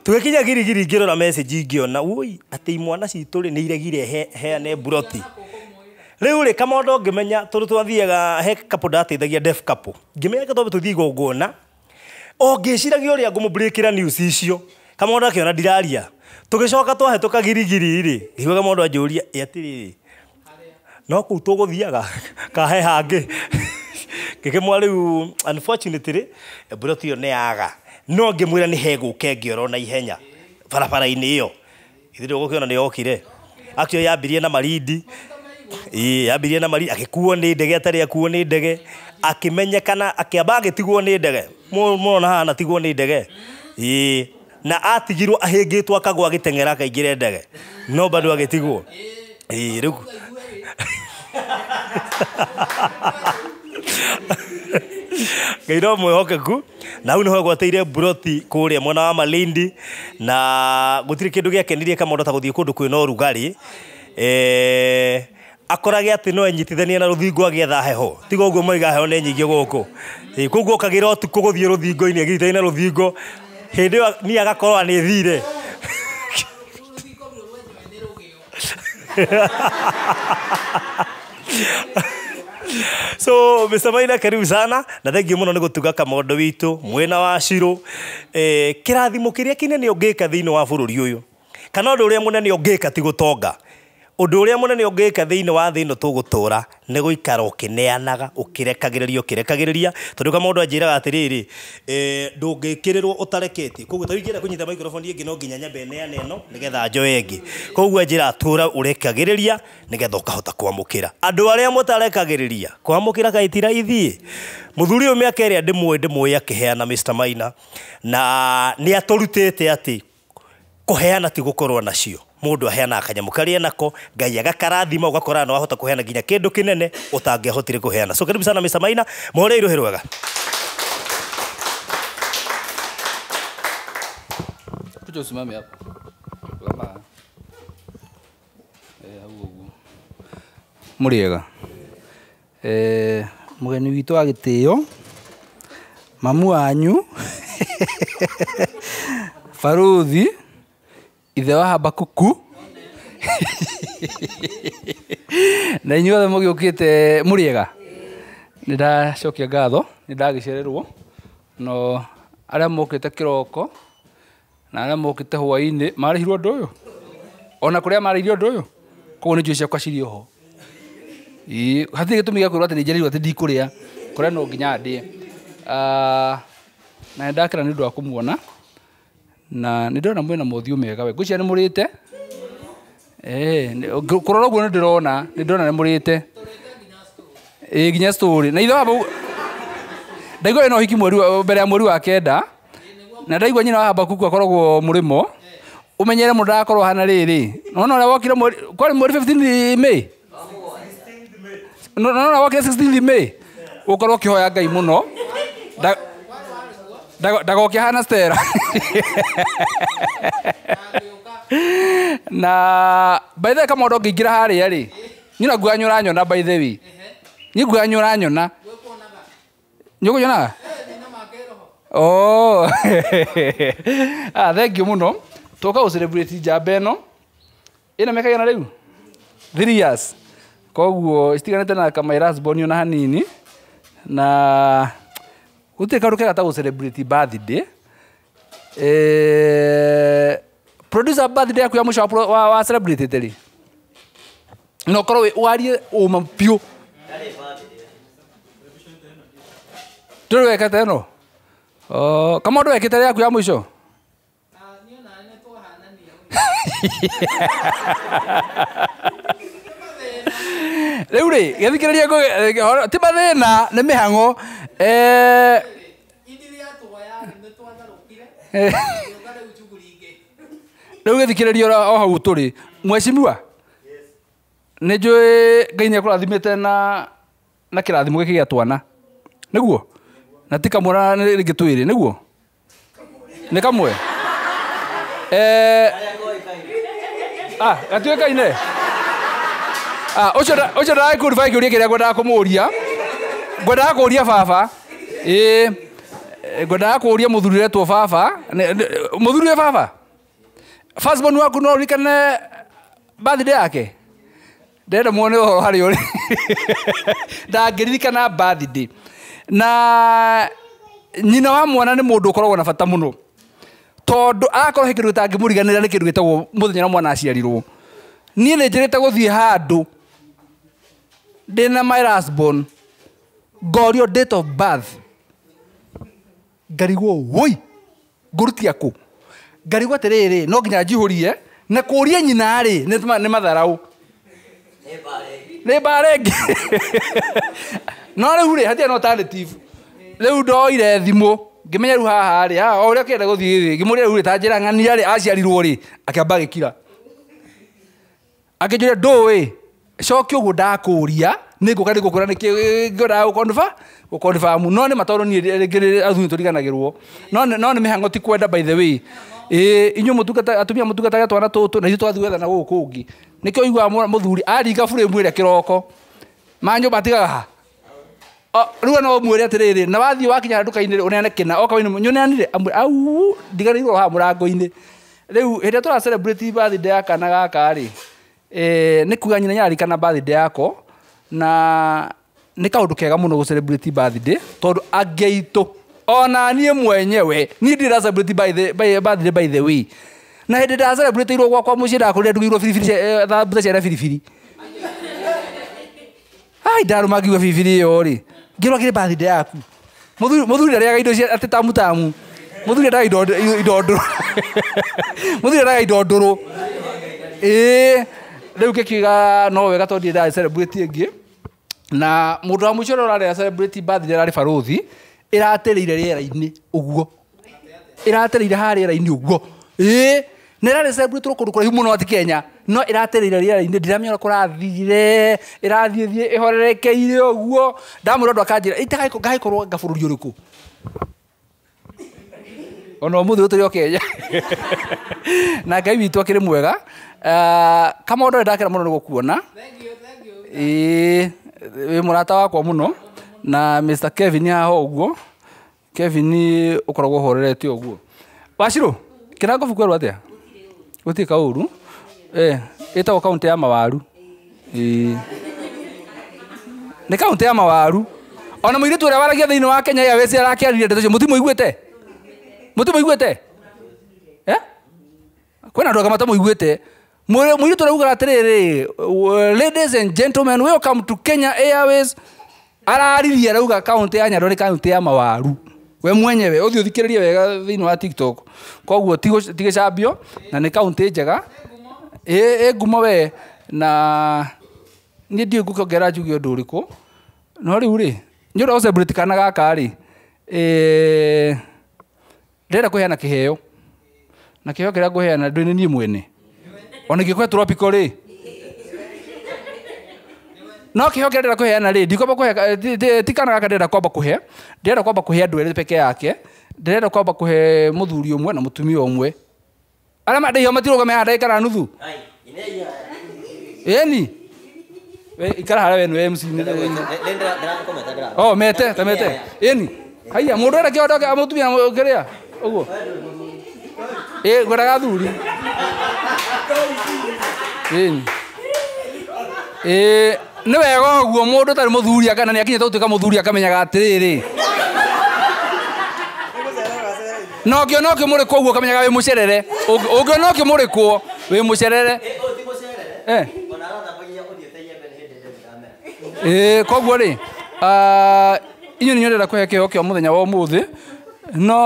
Tũgĩkinya Girigiri ngĩrora message ngĩona, ui, atĩ imwana citũ rĩ nĩ iregire heane Buroti. Rĩu rĩ Kamondo ngĩmenya tondũ twathiaga he couple ndateithagia deaf couple. Ngĩmenya twambe tũthiĩ igongona. O ngĩciragia ũrĩa ngũmũbreakĩra news icio. Kamondo akĩona ndiraria. Tũgĩcoka twahĩtũka Girigiri rĩ, ngĩigua Kamondo anjũria, ĩ atĩrĩrĩ, no kũu tũgũthiaga kahe hangĩ. Ngĩkĩmwĩra rĩu unfortunately Buroti ĩyo nĩ yaga. No ngĩmwĩra nĩ hegũka ĩngĩ oro na ihenya barabara-inĩ ĩyo. Ithuĩ ndũgũkĩona nĩ yokire. Actually yambirie na Malindi. Yambirie na Malindi, agĩkuo nĩ ndege atarĩ akuo nĩ ndege, akĩmenyekana, akĩamba agĩtigwo nĩ ndege. Mũrona haha anatigwo nĩ ndege. Na atigirwo ahĩngĩtwo akagwa agĩteng'era akaingĩre ndege. No bado agĩtigwo. Rĩu Ngai no mwĩhokeku, na hau nĩho gwateire Buroti kũrĩa mwena wa Malindi, na gũtirĩ kĩndũ gĩakenirie Kamondo ta gũthiĩ kũndũ kwĩna ũrugarĩ. Akorage atĩ no enyitithanie na rũthingo agĩetha heho. Tiga ũguo moiga heho nĩ nyingĩ gũkũ. Koguo okagĩra ũtukũ gũthiĩ rũthingo-inĩ agĩitithania na rũthingo, hĩndĩ ĩyo niĩ agakorwo nĩ thire. So Mr. Maina, karibu sana na thengiũ mũno nĩ gũtuga Kamondo witũ mwena wa Shiro. Kĩrathimo kĩrĩa kĩnene ũngĩka thĩinĩ wa bũrũri ũyũ, kana ũndũ ũrĩa mũnene ũngĩka ti gũtonga, ũndũ ũrĩa mũnene ũngĩka thĩinĩ wa thĩ ĩno tũgũtũra nĩ gũikara ũkĩneanaga, ũkĩrekagĩrĩria, ũkĩrekagĩrĩria, tondũ Kamondo anjĩraga atĩrĩrĩ, ndũngĩkĩrĩrwo ũtareketie. Koguo ta ingĩenda kũnyita microphone ĩngĩ no nginya nyambe neane ĩno nĩgetha njoe ĩngĩ. Koguo anjĩraga tũra ũrekagĩrĩria nĩgetha ũkahota kwamũkĩra. Andũ arĩa mũtarekagĩrĩria kwamũkĩra kaĩ ti raithi. Mũthuri ũyũ mĩaka ĩrĩa ndĩmũĩ akĩheana Mr. Maina, na nĩ atũrutĩte atĩ kũheana ti gũkorwo nacio. Mũndũ aheanaga kanyamũ karĩa nako, Ngai agakarathima, ũgakora no wahota kũheana nginya kĩndũ kĩnene ũtangĩahotire kũheana. So karibu sana Mr. Maina, mũhore iruhĩ rwega. Kuja usimame hapo. Kama hau ũguo. Mũrĩega. Mũgeni witũ wa gĩtĩo, mamu wanyu, baruthi, ithe wa Habakuku, na inyuothe mũgĩũkĩte mũrĩega. Nĩ ndacokia ngatho, nĩ ndagĩcererwo, no arĩa mokĩte kĩroko na arĩa mokĩte hwaĩ-inĩ marĩhirwo ũndũ ũyũ, ona kũrĩa marĩhirwo ũndũ ũyũ, koguo nĩ njũĩ ciakwa cirĩ oho. Hatirĩ gĩtũmi gĩa kwĩrwo atĩ nĩ njereirwo atĩ ndikũrĩa, kũrĩa no nginya ndĩe. Na nĩ ndakena nĩ ũndũ wa kũmuona, na nĩ ndĩrona mwĩna mothiũ mega we. Ngwĩciria nĩ mũrĩte? Kũrora ũguo nĩ ndĩrona, nĩ ndĩrona nĩ mũrĩte. Nginya story. Na ithe wa ndaigua wĩna ũhiki mbere ya mweri wa 9, na ndaigua nyina wa Habakuku akoragwo mũrĩmo. Ũmenyere mũndũ ndagakorwo hana rĩrĩ. Nona ũrĩa wokire mweri, kwarĩ mweri 15 May? Nona wokire 16 May? Ũkorwo ũkĩhoya Ngai mũno. Ndagoke hana Stella. Na by the way Kamondo ngĩingĩra harĩa rĩ, niĩ na nguoya nĩũranyona by the way. Niĩ nguoya nĩũranyona. Nĩũkũnyonaga? Oh. Thank you mũno. Twoka gũ celebrate njamba ĩno. Ĩna mĩaka igana rĩu? 3 years. Koguo citiganĩte na kama last born ona hanini. Na gũtirĩ kaũndũ kega ta gũ celebrate birthday. Producer birthday yaku ya mũico wa celebrate rĩ? No korwo warie ũma biũ. Ndũrĩ wekete ĩno? Oh, Kamondo wekĩte yaku ya mũico? Rĩu rĩ gĩthikĩrĩria ti mathĩna nĩ mĩhang'o. Rĩu gĩthikĩrĩria o hau tũrĩ mheshimiwa nĩ njũĩ Ngai nĩ akũrathimĩte na kĩrathimo gĩkĩ gĩa twana nĩguo na ti kamwe na rĩngĩ twĩrĩ nĩguo nĩ kamwe gatuĩkaine ũcio ndagĩkũriba kĩũria kĩrĩa ngwendaga kũmũria ngwendaga kũria baba ĩĩ ngwendaga kũria mũthuri ũretwo baba mũthuri wĩ baba firstborn waku no ũririkane birthday yake ndĩrenda muone ũhoro harĩa ũrĩ ndangĩririkana birthday na nyina wa mwana nĩ mũndũ ũkoragwo na bata mũno tondũ akorwo he kĩndũ gĩtangĩmũriganĩra nĩ kĩndũ gĩtagwo mũthenya ũrĩa mwana aciarirwo niĩ nĩ njĩrĩte gũthiĩ handũ ndĩna my last born ngorio date of birth ngarigwo woi ngũrutia kũ ngarigwo atĩrĩrĩ no nginya njihũrie na kũria nyina rĩ nĩ matharau nĩ mbara ĩngĩ no rĩu rĩ hatirĩ na alternative rĩu ndoire thimũ ngĩmenya rĩu haha rĩ o ũrĩa kĩenda gũthiĩ rĩ ngĩmũria rĩu rĩ ta njĩra ng'ania rĩ aciarirwo rĩ akĩamba agĩkira akĩnjũria ndũĩ cokia ũguo ndakũria nĩ ngũka nĩ ngũkwĩra nĩkĩ ngwendaga gũkonfirm no nĩ ma tondũ niĩ rĩngĩ athuri tũriganagĩrwo no nĩ mĩhang'o ti kwenda by the way ĩĩ inyuĩ mũtungata atumia mũtungatage twana tũtũ na ithuĩ twathiĩ gwethana gũkũ kũngĩ nĩkĩo ũiguaga mũthuri aringa buremu ĩrĩa kĩroko ma nyũmba atigaga ha rĩu no ũmwĩre atĩrĩrĩ na wathiĩ wakinya nduka-inĩ ũneane kĩna oka nyũneanire amwĩre au ndiganĩirwo haha mũrango-inĩ rĩu hĩndĩ ĩrĩa tũra celebrate birthday ya kana gaka rĩ nĩ kuga nyina nĩararikana birthday yako na nĩ kaũndũ kega mũno gũ celebrate birthday tondũ angĩ aitũ ona niĩ mwenyewe niĩ ndirĩ celebrate birthday by the way na hĩndĩ nda celebrate irwo gwakwa mũciĩ ndakũrire ndugĩirwo biribiri thambutha ciarĩ na biribiri ai ndarũma ngiuga biribiri ĩyo rĩ ngĩrwo kĩrĩ birthday yaku mũthuri ndarĩaga indo cia atĩ tamu tamu mũthuri endaga indo ndũrũ mũthuri endaga indo ndũrũ ĩĩ rĩu ngĩkiuga no wega tondũ ndirĩ nda celebrate ĩngĩ na mũndũ wa mũico ũrĩa ũrarĩa celebrate birthday ararĩ barũthi ĩratereire rĩera-inĩ ũguo ĩratereire haha rĩera-inĩ ũguo ĩĩ na ĩrarĩ celebrate kũndũ kũraihu mũno ati Kenya no ĩratereire rĩera-inĩ ndiramenya ũrĩa kũrathire ĩrathiĩ thiĩ ĩhorerekeire ũguo ndamwĩra ũndũ akanjĩra ngagĩkorwo anga bũrũri ũrĩkũ ona ũmũthĩ ũyũ tũrĩ o Kenya na Ngai witũ akĩrĩ mwega Kamondo nĩ ndakena mũno nĩ gũkuona ĩĩ wĩ mũrata wakwa mũno na Mr Kevin haha ũguo Kevin ũkoragwo ũhorerete ũguo Wacirũ kĩrango kwerwo atĩa gũtirĩ kaũru ĩtagwo kaũntĩ ya mawaru ĩĩ nĩ kaũntĩ ya mawaru ona mũirĩtu ũrĩa waragia thĩinĩ wa Kenya Airways arakĩaririe ndeto icio mũtimũiguĩte mũtimũiguĩte kwĩna andũ angĩ matamũiguĩte mũirĩtu ũrĩa ugaga atĩrĩrĩ ladies and gentlemen welcome to Kenya Airways araririe arauga kaũntĩ ya Nyandarua nĩ kaũntĩ ya mawaru we mwenyewe ũthiĩ ũthikĩrĩrie wega thĩinĩ wa TikTok koguo ti gĩcambio na nĩ kaũntĩ njega ĩ ngumo we na niĩ ndiũĩ ngũkĩongerera njuge ũndũ ũrĩkũ no rĩu rĩ nĩ ũndũ wa gũ celebrate kana gaka rĩ ndĩrenda kũheana kĩheo na kĩheo kĩrĩa ngũheana ndũĩ nĩ niĩ mwene ona ingĩkũhe tropical rĩ no kĩheo kĩrĩa ndĩrenda kũheana rĩ ndikwamba kũhe ti kana gaka ndĩrenda kwamba kũhe ndĩrenda kwamba kũhe andũ erĩ peke yake ndĩrenda kwamba kũhe mũthuri ũmwe na mũtumia ũmwe arĩa mandeithia matirũgame haha ndagĩka na nuthu ĩni ikara harĩa we nĩwe MC oh mete ta mete ĩni haiya mũndũ enda kĩondo mũtumia kĩrĩa ũguo ĩ ngwendaga athuri ĩni ĩ nĩ wega ũguo mũndũ ũtarĩ mũthuri kana nĩ akinyĩte gũtuĩka mũthuri akamenyaga atĩrĩrĩ na ũngĩona ũkĩmũrĩkwo ũguo ũkamenyaga wĩ mũcerere ũngĩona ũkĩmũrĩkwo wĩ mũcerere koguo rĩ inyuĩ nĩ ndĩrenda kũhe kĩheo kĩa mũthenya wa ũmũthĩ no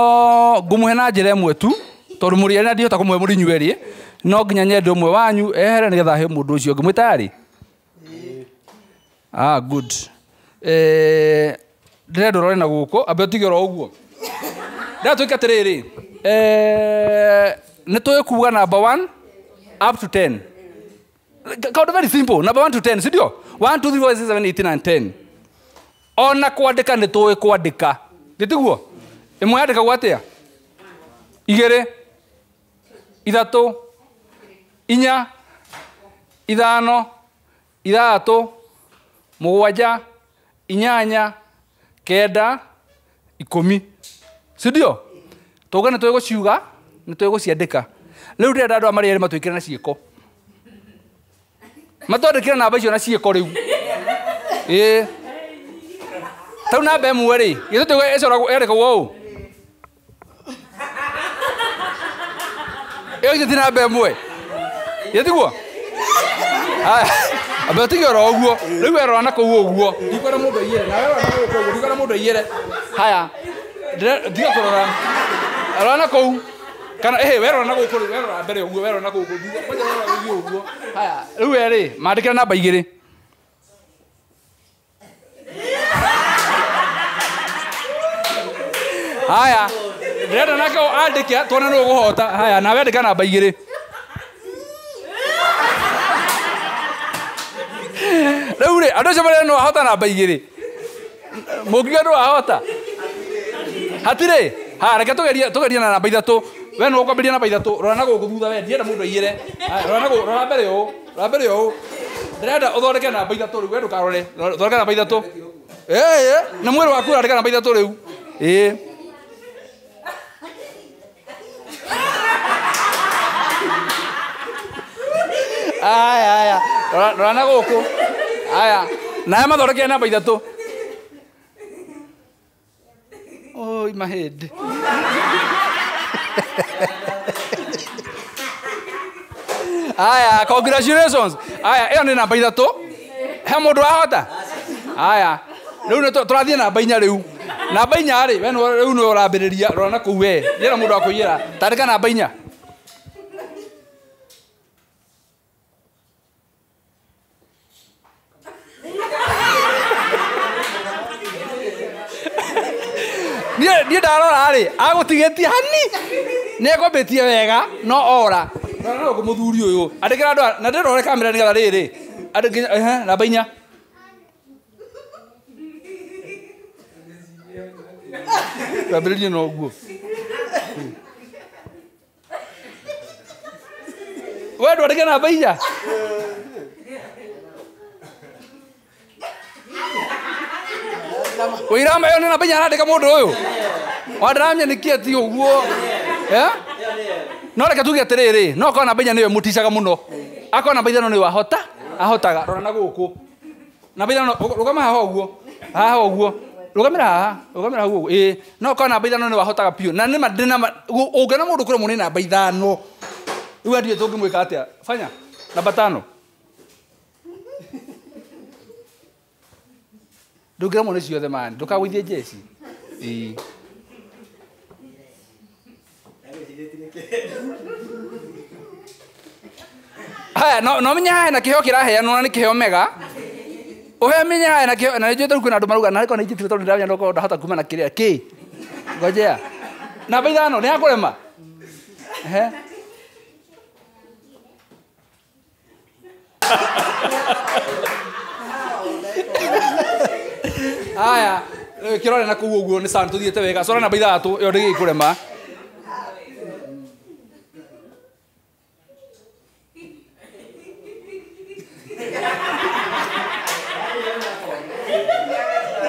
ngũmũhe na njĩra ĩmwe tu tondũ mũrĩ erĩ na ndingĩhota kũmũhe mũrĩ inyuĩ erĩ No nginya nyende ũmwe wanyu ehere nĩgetha he mũndũ ũcio ũngĩ. Mwĩ tayari? Ah, good. Ndĩrenda ũrore na gũkũ, ambe ũtige oro ũguo. Ndĩrenda twĩke atĩrĩrĩ, nĩ tũĩ kuga number 1 up to 10. Kaũndũ very simple, number 1 to 10, si ndio? 1 2 3 4 5 6 7 8 9 10. Ona kwandĩka nĩ tũĩ kwandĩka. Gĩtiguo? Ĩmwe yandĩkagwo atĩa? 2 3 4 5 6 7 8 9 10. Si ndio? Tuge nĩ tũĩ gũciuga, nĩ tũĩ gũciandĩka. Rĩu ndĩrenda andũ aya marĩ erĩ matwĩkĩre na ciĩko. Matwandĩkĩre namba icio na ciĩko rĩu. Ĩĩ. Tau namba ĩmwe rĩ, githĩ tiguo ĩcoragwo yandĩkagwo ũũ? Ĩyo githĩ ti namba ĩmwe? Githĩ tiguo? Haya, ambe ũtige oro ũguo. Rĩu we rora na kũu ũguo. Ndikwenda mũndũ aiyĩre. Nawe rora na gũkũ ũguo. Ndikwenda mũndũ aiyĩre. Haya, tiga kũrora. Rora na kũu. Kana ĩhĩ, we rora na gũkũ rĩu, we rora mbere ũguo, we rora na gũkũ. Kwanja rora ũthiĩ ũguo. Haya, rĩu we rĩ, mandĩkĩre namba 2. Haya, ndĩrenda nake andĩke tuone nũ ũgũhota. Haya, nawe andĩka namba 2. Rĩu rĩ, andũ acio marĩa no ahota namba 2. Mũngiuga ndũ ahota? Hatirĩ. Haya, reke tũgerie na namba 3. We nũ ũkwambĩrĩria namba 3. Rora na gũkũ thutha we, ndienda mũndũ aiyĩre. Haya, rora na gũkũ, rora mbere ũũ, rora mbere ũũ. Ndĩrenda ũthondeke namba 3 rĩu, we ndũkarore. Thondeka namba 3. Ĩĩ, na mwĩrĩ waku ũrandĩka namba 3 rĩu. Ĩĩ. Aya, aya. Rora na gũkũ. Aya, nawe mathondekere namba 3. Oi, mahĩndĩ. Aya, congratulations. Aya, ĩyo nĩ namba 3. He mũndũ wahota? Aya, rĩu nĩ tũrathiĩ namba 4 rĩu. Namba 4 rĩ, we rĩu nĩwe ũrambĩrĩria, rora na kũu we. Ndienda mũndũ wa kũiyĩra. Tandĩka namba 4. Niĩ ndarora rĩ, agũtigĩtie hani. Nĩ ekwambĩtie wega, no ora. Rora na gũkũ mũthuri ũyũ. Andĩkĩra andũ aya, na ndĩrore kamera nĩgetha rĩrĩ. Andĩkĩra, namba 4. Twambĩrĩrie na ũguo. We ndwandĩke namba 4? Ũirama ĩyo nĩ namba 4 arandĩka mũndũ ũyũ. Wandaramia nĩkĩ ti ũguo? No reke tuge atĩrĩrĩ, no akorwo namba 4 nĩyo ĩmũticaga mũno. Akorwo namba 5 nĩyo ahota, ahotaga. Rora na gũkũ. Namba 5, rũgama haha ũguo. Haha ũguo. Rũgamĩra haha, rũgamĩra hau ũguo. Ĩĩ, no akorwo namba 5 nĩyo ahotaga biũ. Na nĩma ndĩ na ũngĩona mũndũ kũremwo nĩ namba 5. Rĩu ndiũĩ tũngĩmwĩka atĩa. Fanya, namba 5. Ndũngĩremwo nĩ ciothe mani, ndũkagũithie njeci. Ĩĩ. Haya, no menye haha na kĩheo kĩraheanwo na nĩ kĩheo mega. Ũhe menye haha na kĩheo, na nĩ njũĩ tarĩu kwĩna andũ marauga, narĩ korwo nĩ njĩtire tondũ ndĩramenya no ndahota kuma na kĩrĩa. Kĩ? Ngojea. Namba 5 nĩ yakũrema? Ehe. Haya, kĩrore na kũu ũguo nĩ sawa, nĩtũthiĩte wega. Cora namba 6, ĩyo ndĩgĩkũrema.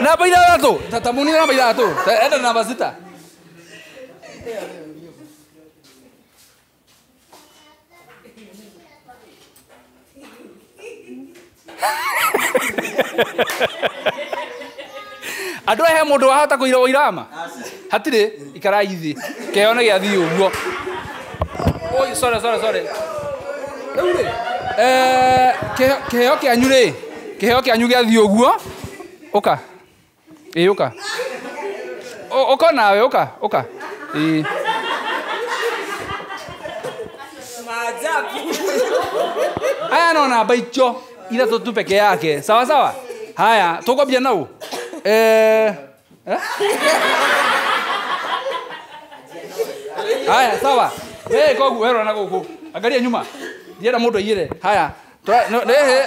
Namba 6, ta munire namba 6. Enda namba 6. Andũ aya he mũndũ wahota kũira ũirama? Hatirĩ, ikarai thĩ. Kĩheo nĩ gĩathiĩ ũguo. Oi, sorry, sorry, sorry. Rĩu rĩ, kĩheo kĩanyu rĩ, kĩheo kĩanyu gĩathiĩ ũguo. Ũka. Ĩĩ, ũka. Ũka nawe, ũka, ũka. Ĩĩ. Aya no namba icio ithatũ tu peke yake. Sawa sawa. Haya, tũkwambia nau. Haya, sawa. Wewe koguo werora na gũkũ. Angalia nyuma. Ndienda mũndũ aiyĩre. Haya.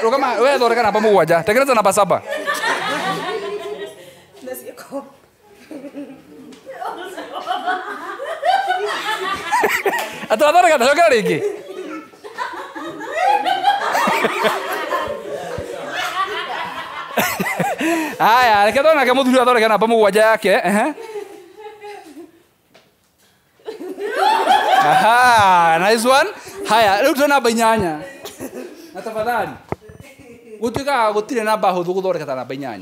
Rũgama wewe thondeka namba 7. Tengeneza namba 7. Atwathondeka tacokera rĩngĩ. Haya, reke tuone nake mũthuri athondeke namba 7 yake. Ehe. Aha, nice one. Haya, rĩu twĩ namba 8. Na tafadhali gũtuĩkaga gũtirĩ namba hũthũ gũthondeka ta namba 8.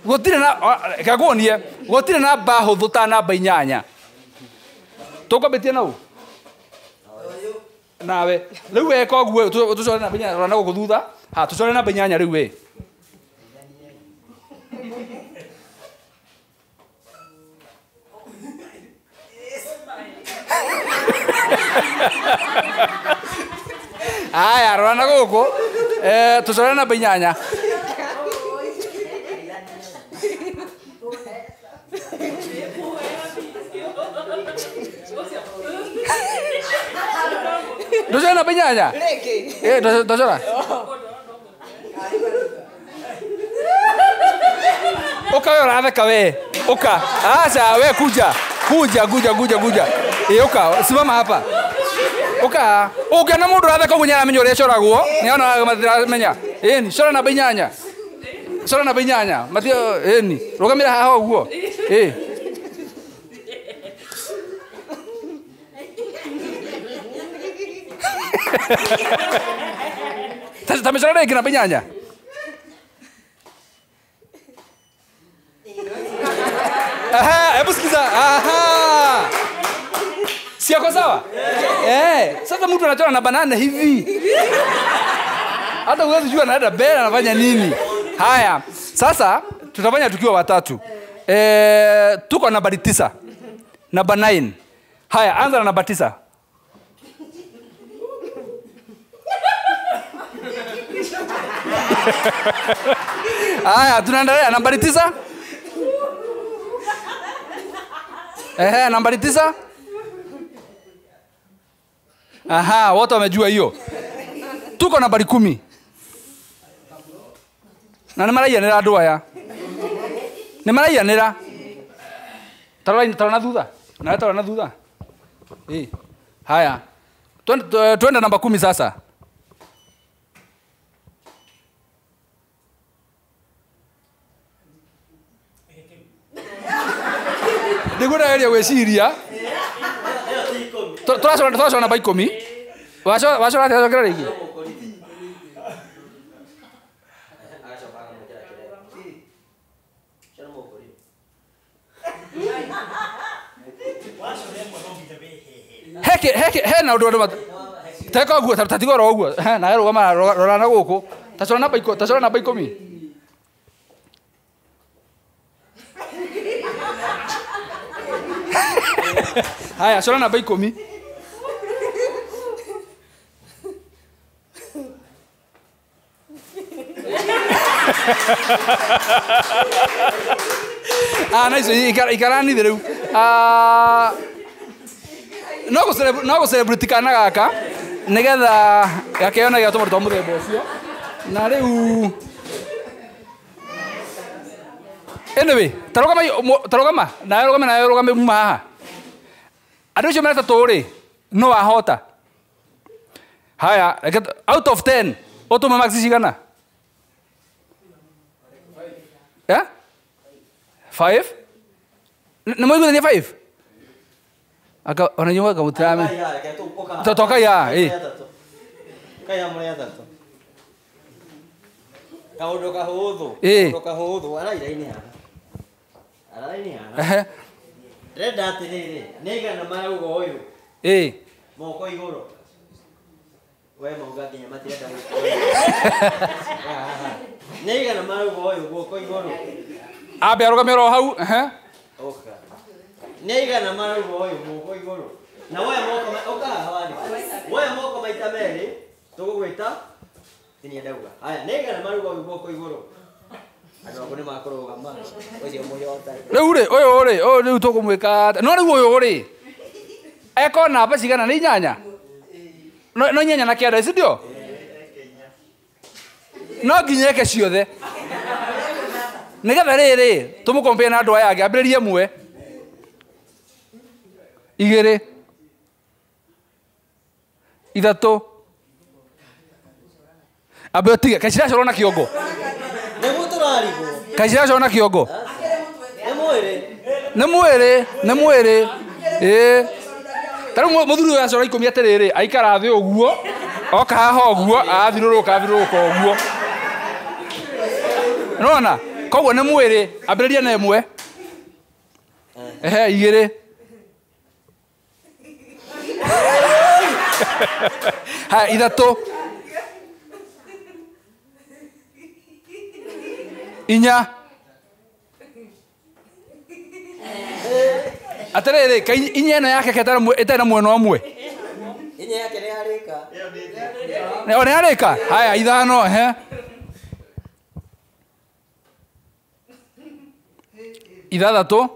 Gũtirĩ na reke nguonie, gũtirĩ namba hũthũ ta namba 8. Tũkwambĩtie nau? Nawe. Rĩu weka ũguo tũcore namba 8 rora na gũkũ thutha. Ha, tũcore namba 8 rĩu we. Haya, rora na gũkũ. Tũcore namba 8. Ndũcore namba 8? Ndũcora. Ũka we ũratheka we. Ũka. Acha we kuja. Kuja kuja kuja kuja. Ũka, simama hapa. Ũka. Ũngĩona mũndũ ũratheka ũguo nĩaramenya ũrĩa ĩcoragwo. Nĩona matiramenya. Ĩni, cora namba 8. Cora namba 8. Matio ĩni. Rũgamĩra haha ũguo. Ta mĩcoro rĩngĩ namba 8. Aha, hebu sikiza. Aha. Si yako sawa? Sasa mtu anachora namba 8 hivi. Hata huwezi jua anaenda mbele anafanya nini. Haya, sasa tutafanya tukiwa watatu. Tuko namba 9. Namba 9. Haya, anza na namba 9. Haya, tunaendelea nambari 9. Nambari 9. Aha, wote wamejua hiyo. Tuko nambari 10. Na nĩ maraiyanĩra andũ aya. Nĩ maraiyanĩra. Tarora na thutha. Na tarora na thutha. Haya. Twende namba 10 sasa. Nĩguo gwĩciria. Tũracora namba 10. Wacora atĩa cokera rĩngĩ? He na ũndũ andũ teka ũguo ta tiga oro ũguo. Nawe rũgama rora na gũkũ. Ta cora namba 10, ta cora namba 10. Haya, cora namba 10. Nice. Ikarani thĩ rĩu. No gũ celebrate kana gaka nĩgetha gakĩonagia tũmaũndũ twa mũthemba ũcio. Na rĩu anyway, tarũgama nawe rũgame nawe rũgame muma haha. Andũ acio me atatũ rĩ, no wahota. Haya, out of 10 ũtũme marks cigana? 5? Nĩ mwaiguithania 5? Aka ona nyuga kamutame. Toka ya, Kaya mũrĩ atatũ. Kaũndũ kahũthũ. Kaũndũ kahũthũ arairaini haha. Arairaini haha. Ndĩrenda atĩrĩrĩ, nĩ aigana marauga ũyũ. Moko igũrũ. We mauga nginya matirenda gũkũ. Nĩ aigana marauga ũyũ guoko igũrũ. Ambe arũgame oro hau. Ũka. Nĩ aigana marauga ũyũ guoko igũrũ. Na woya moko ũka haha wani. Woya moko maita merĩ tũgũgwĩta tinia ndauga. Haya, nĩigana maruga guoko igũrũ. Andũ aku nĩ makũrũgama. Ũcio mũhota. Rĩu rĩ, ũyũ rĩ, ũyũ rĩu tũkũmwĩka no rĩu ũyũ rĩ eko namba cigana nĩ inyanya? No inyanya na kenda, si ndio? No nginya eke ciothe nĩgetha rĩrĩ tũmũkompea na andũ aya angĩ. Ambĩrĩrie ĩmwe, igĩrĩ, ithatũ, ambe ũtige kaĩ ciracorwo na kĩongo. Nĩguo tũrarigwo. Kaĩ ciracorwo na kĩongo. Nĩ mwĩrĩ. Nĩ mwĩrĩ, nĩ mwĩrĩ. Ĩĩ. Ta rĩu mũthuri ũyũ acora 10 atĩrĩrĩ, aikara thĩ ũguo, oka haha ũguo, athirũrũka athirũrũka ũguo. Nĩwona? Koguo nĩ mwĩrĩ, ambĩrĩria na ĩmwe. Ehe, igĩrĩ. Haya, ithatũ. Inya. Atĩrĩrĩ, kaĩ inya ĩno yake ĩtarĩ na mwena ũmwe? Inya yake nĩ yarĩka. O nĩ yarĩka? Haya, ithano, ehe. Ithathatũ.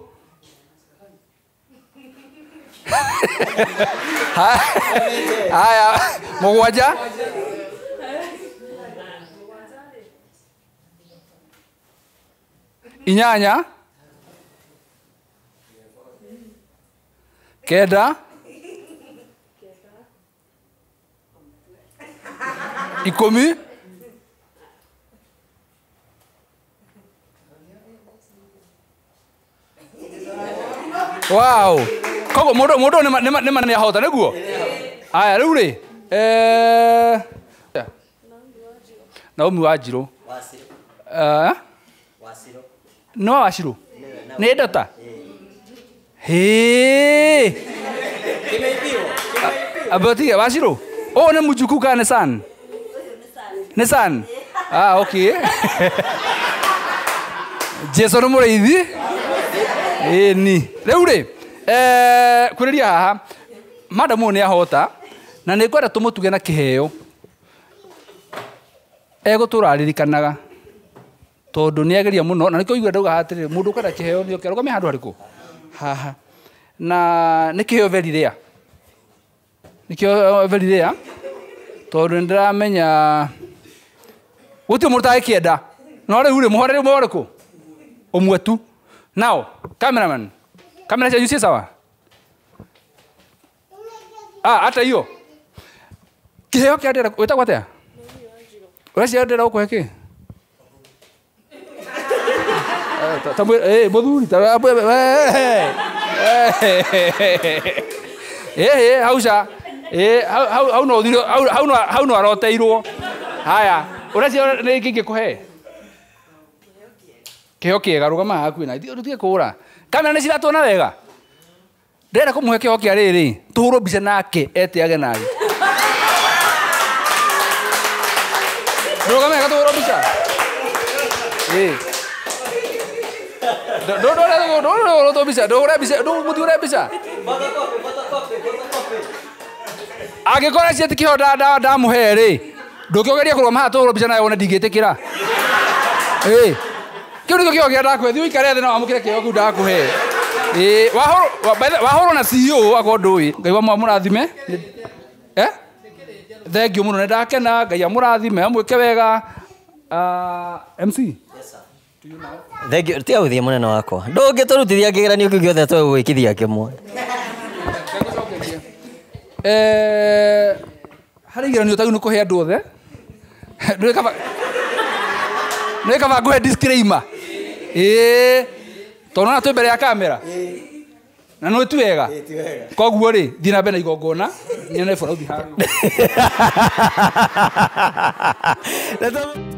Haya, mũgwanja. Inyanya. Kenda. 10. Wow. Koguo mũndũ nĩ ma nĩ ahota nĩguo? Aya rĩu rĩ, Naomi Wanjirũ. Wacirũ. No Wacirũ? Nĩ ndota? Hĩĩ. Ambe ũtige Wacirũ. Ũyũ nĩ mũjukuu kana nĩ son? Nĩ son? Ah, okay. Jesu nĩ mũrĩithi. Ĩni. Rĩu rĩ, kwĩrĩria haha, madam ũyũ nĩ ahota na nĩ ngwenda tũmũtuge na kĩheo. Egũtũra aririkanaga tondũ nĩ ageria mũno na nĩkĩo igua ndauga atĩrĩrĩ, mũndũ ũkwenda kĩheo nĩ oke arũgame handũ harĩkũ? Haha. Na nĩ kĩheo very rare. Nĩ kĩheo very rare tondũ nĩ ndĩramenya gũtirĩ mũndũ ũtangĩkĩenda. No rĩu rĩ, mũhore rĩu ũrĩkũ? Ũmwe tu. Now, cameraman. Kamera cianyu ciĩ sawa? Ah, ata hiyo. Kĩheo kĩa ndĩrenda wĩtagwo atĩa? Ũreciria ndĩrenda gũkũhe kĩ? Ta mwĩ mũthuri ta hau ca. Hau no ũthire, hau no aroteirwo. Haya, ũreciria nĩ kĩ ingĩkũhe? Kĩheo kĩega, rũgama haha hakuhĩ na ndũtige kũũra. Kamera nĩ ciratuona wega? Ndĩrenda kũmũhe kĩheo kĩa rĩrĩ, tũhũrwo mbica nake etĩage nawe. Rũgama wega tũhũrwo mbica. Ĩĩ. Ndũhũrwo mbica, ndũhũre mbica, mũtihũre mbica. Angĩkorwo cia ti kĩheo ndamũhe rĩ, ndũkĩgeria kũrũgama haha tũhũrwo mbica nawe wone ndingĩtĩkĩra. Ĩĩ. Kĩu nĩkĩo kĩheo kĩrĩa ndakũhe, thiĩ ũikare thĩ na wamũkĩre kĩheo kĩu ndakũhe. Ĩĩ, wahũrwo na CEO akorwo ndũĩ. Ngai wa amũrathime. Thank you mũno, nĩ ndakena. Ngai amũrathime, amwĩke wega. MC. Thank you. Tiga gũthiĩ mũnene wakwa. Ndũngĩtũrutithia kĩgeranio kĩu gĩothe twegũgwĩkithia kĩmwe. Harĩ igeranio tagĩrĩirwo nĩ kũhe andũ othe. Nĩ kaba ngũhe disclaimer. Ĩĩ. Tondũ ona twĩ mbere ya kamera. Na nĩ ti wega. Koguo rĩ, thiĩ na mbere na igongona, nyone bora ũthiĩ harĩa.